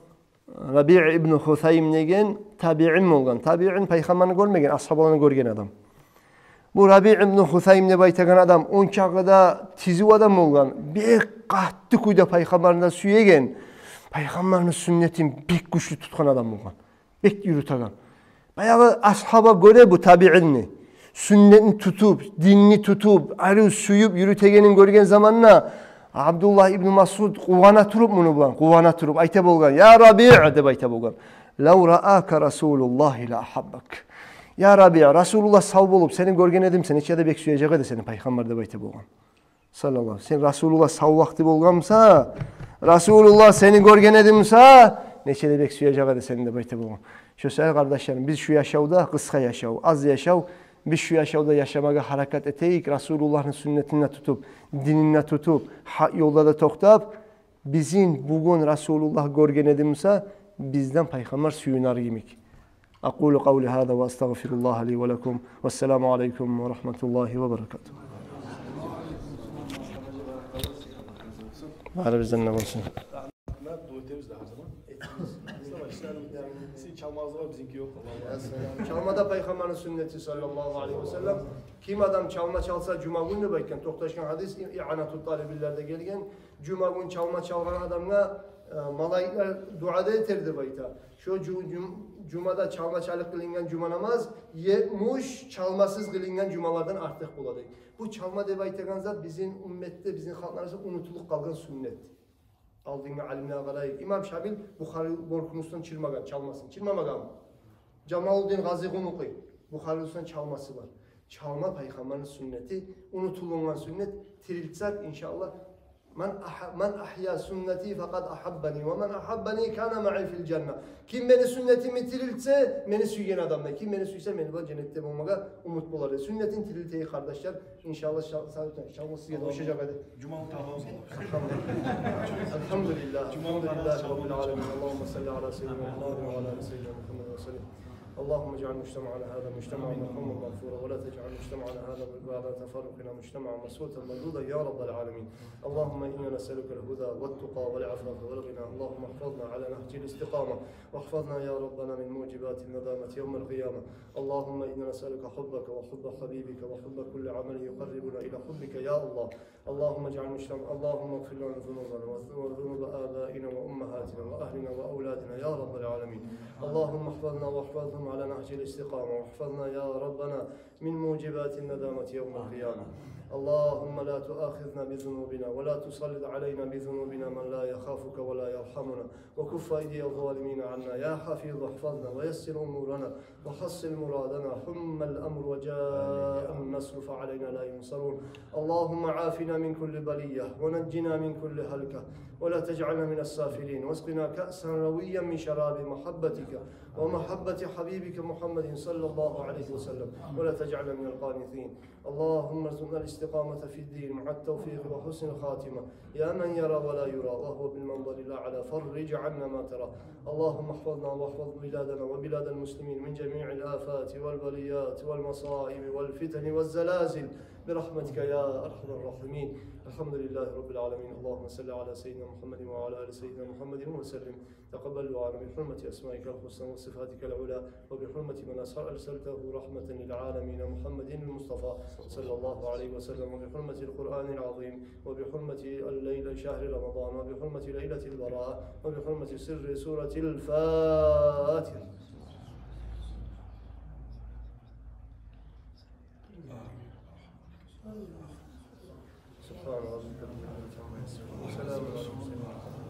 Рабиъ ибну Хусайм деген табиин болгъан. Табиин пайхаммарны гёрмеген, асгьабаланы гёрген адам. Бу Рабиъ ибну Хусайм деп айтагъан адам ончакъы да тизив адам болгъан. Бек къатты кюйде пайхаммарны да сюеген, пайхаммарны сюннетин бек гючлю тутгъан адам болгъан. Бек юрютеген. Баягъы асгьаба гёре бу табиинни, сюннетни тутуп, динни тутуп, арив сююп юрютегенин гёрген заманда Абдуллагь ибну Масъуд къувана туруп муну булан, къувана туруп айта болгъан: «Я Рабиъ», — деп айта болгъан. «Лав раака Расулуллагьи ла ахаббак». Я Рабиъ, Расулуллагь сав болуп сени гёрген эди буса, нече де бек сюежек эди сени пайхаммар, деп айта болгъан. Саллаллагьу. Сен Расулуллагь сав вакъти болгъан буса, Расулуллагь сени гёрген эди буса, нече де бек сюежек эди сени, деп айта болгъан. Шо саялы, къардашларым, биз шу яшавда, къысгъа яшав, аз яшав, биз шу яшавда яшамагъа гьаракат этейик, Расулуллагьны сюннетин де тутуп, динин де тутуп, гьакъ ёлда да токътап, бизин бугюн Расулуллагь гёрген эди буса, бизден пайхаммар сююнер йимик. أقول قولي هذا وأستغفر الله لي ولكم. والسلام عليكم ورحمة الله وبركاته. Барыбыздан да болсун. Дуа этебиз де гьар заман. Сизин чалмагъыз бар, бизинки ёкъ. Чалма да пайхаммарны сюннети, саллаллагьу алейгьи ва саллам. Ким адам чалма чалса жума гюн, деп айтгъан, токъташгъан гьадис, Иъанату талибинлерде гелген, жума гюн чалма чалгъан адамгъа, э, малайиклер дуа да этер, деп айта. Шо жу-, жум-, жумада чалма чалып къылынгъан жума намаз етмиш чалмасыз къылынгъан жумалардан артыкъ бола, дей. Бу чалма деп айтагъан зат бизин умметде, бизин халкъны арасында унутулуп къалгъан сюннет. Алдынгъы алимлеге къарайыкъ. Имам Шамил Бухари, Бухари къоркъунусундан чырмагъан чалмасын. Чырмамагъанмы? Жамалуддин Гъази Къумукъи, Бухари къоркъунусундан чалмасы бар. Чалма пайхаммарны сюннети, унутулунгъан сюннет, тирилтсек, иншааллагь, من أح-، من أحيا سنتي فقد أحبني، ومن أحبني كان معي في الجنة. Ким мени сюннетимни тирилтсе, мени сюйген адамдыр. Ким мени сюйсе, мени булан женнетде болмагъа умут болар. Сюннетин тирилтейик, къардашлар. Иншааллагь, шал-, шал-, шал-, сизге де ушажакъ эди. Жуманы тагъып алсакъ. Альхамдулиллагь. Альхамдулиллагь. Альхамдулиллагь Раббиль аламин. Аллагьумма салли аля саййидина Мухаммад ва аля али саййидина Мухаммад ва саллим. اللهم اجعل مجتمعنا هذا مجتمعا مرحوما مغفورا، ولا تجعل مجتمعنا هذا بعد تفرقنا مجتمعا مسوسا مردودا يا رب العالمين. اللهم إنا نسألك الهدى والتقى والعفاف والغنى. اللهم احفظنا على نهج الاستقامة، واحفظنا يا ربنا من موجبات الندامة يوم القيامة. اللهم إنا نسألك حبك وحب حبيبك وحب كل عمل يقربنا إلى حبك يا الله. اللهم اجعل مجتمع-، اللهم اغفر لنا ذنوبنا وذنوب آبائنا وأمهاتنا وأهلنا وأولادنا يا رب العالمين. اللهم احفظنا واحفظهم على نهج الاستقامة، واحفظنا يا ربنا من موجبات الندامة يوم القيامة. اللهم لا تؤاخذنا بذنوبنا ولا تسلط علينا بذنوبنا من لا يخافك ولا يرحمنا، وكف أيدي الظالمين عنا، يا حفيظ احفظنا ويسر أمورنا وحصل مرادنا، حم الأمر وجاء النصر فعلينا لا ينصرون. اللهم عافنا من كل بلية ونجنا من كل هلكة، ولا تجعلنا من السافلين، واسقنا كأسا رويا من شراب محبتك ومحبة حبيبك محمد صلى الله عليه وسلم، ولا تجعلنا من القانطين. اللهم ارزقنا الاستقامة في الدين مع التوفيق وحسن الخاتمة، يا من يرى ولا يرى وهو بالمنظر الأعلى، فرج عنا ما ترى. اللهم احفظنا واحفظ بلادنا وبلاد المسلمين من جميع الآفات والبليات والمصائب والفتن والزلازل برحمتك يا أرحم الراحمين. الحمد لله رب العالمين. اللهم صل على سيدنا محمد وعلى آل سيدنا محمد وسلم. تقبل دعاءنا بحرمة أسمائك الحسنى وصفاتك العلى، وبحرمة من أرسلته رحمة للعالمين محمد المصطفى صلى الله عليه وسلم، وبحرمة القرآن العظيم، وبحرمة الليلة شهر رمضان، وبحرمة ليلة البراءة، وبحرمة سر سورة الفاتحة. سبحان ربك رب العزة عما يصفون، وسلام على المرسلين.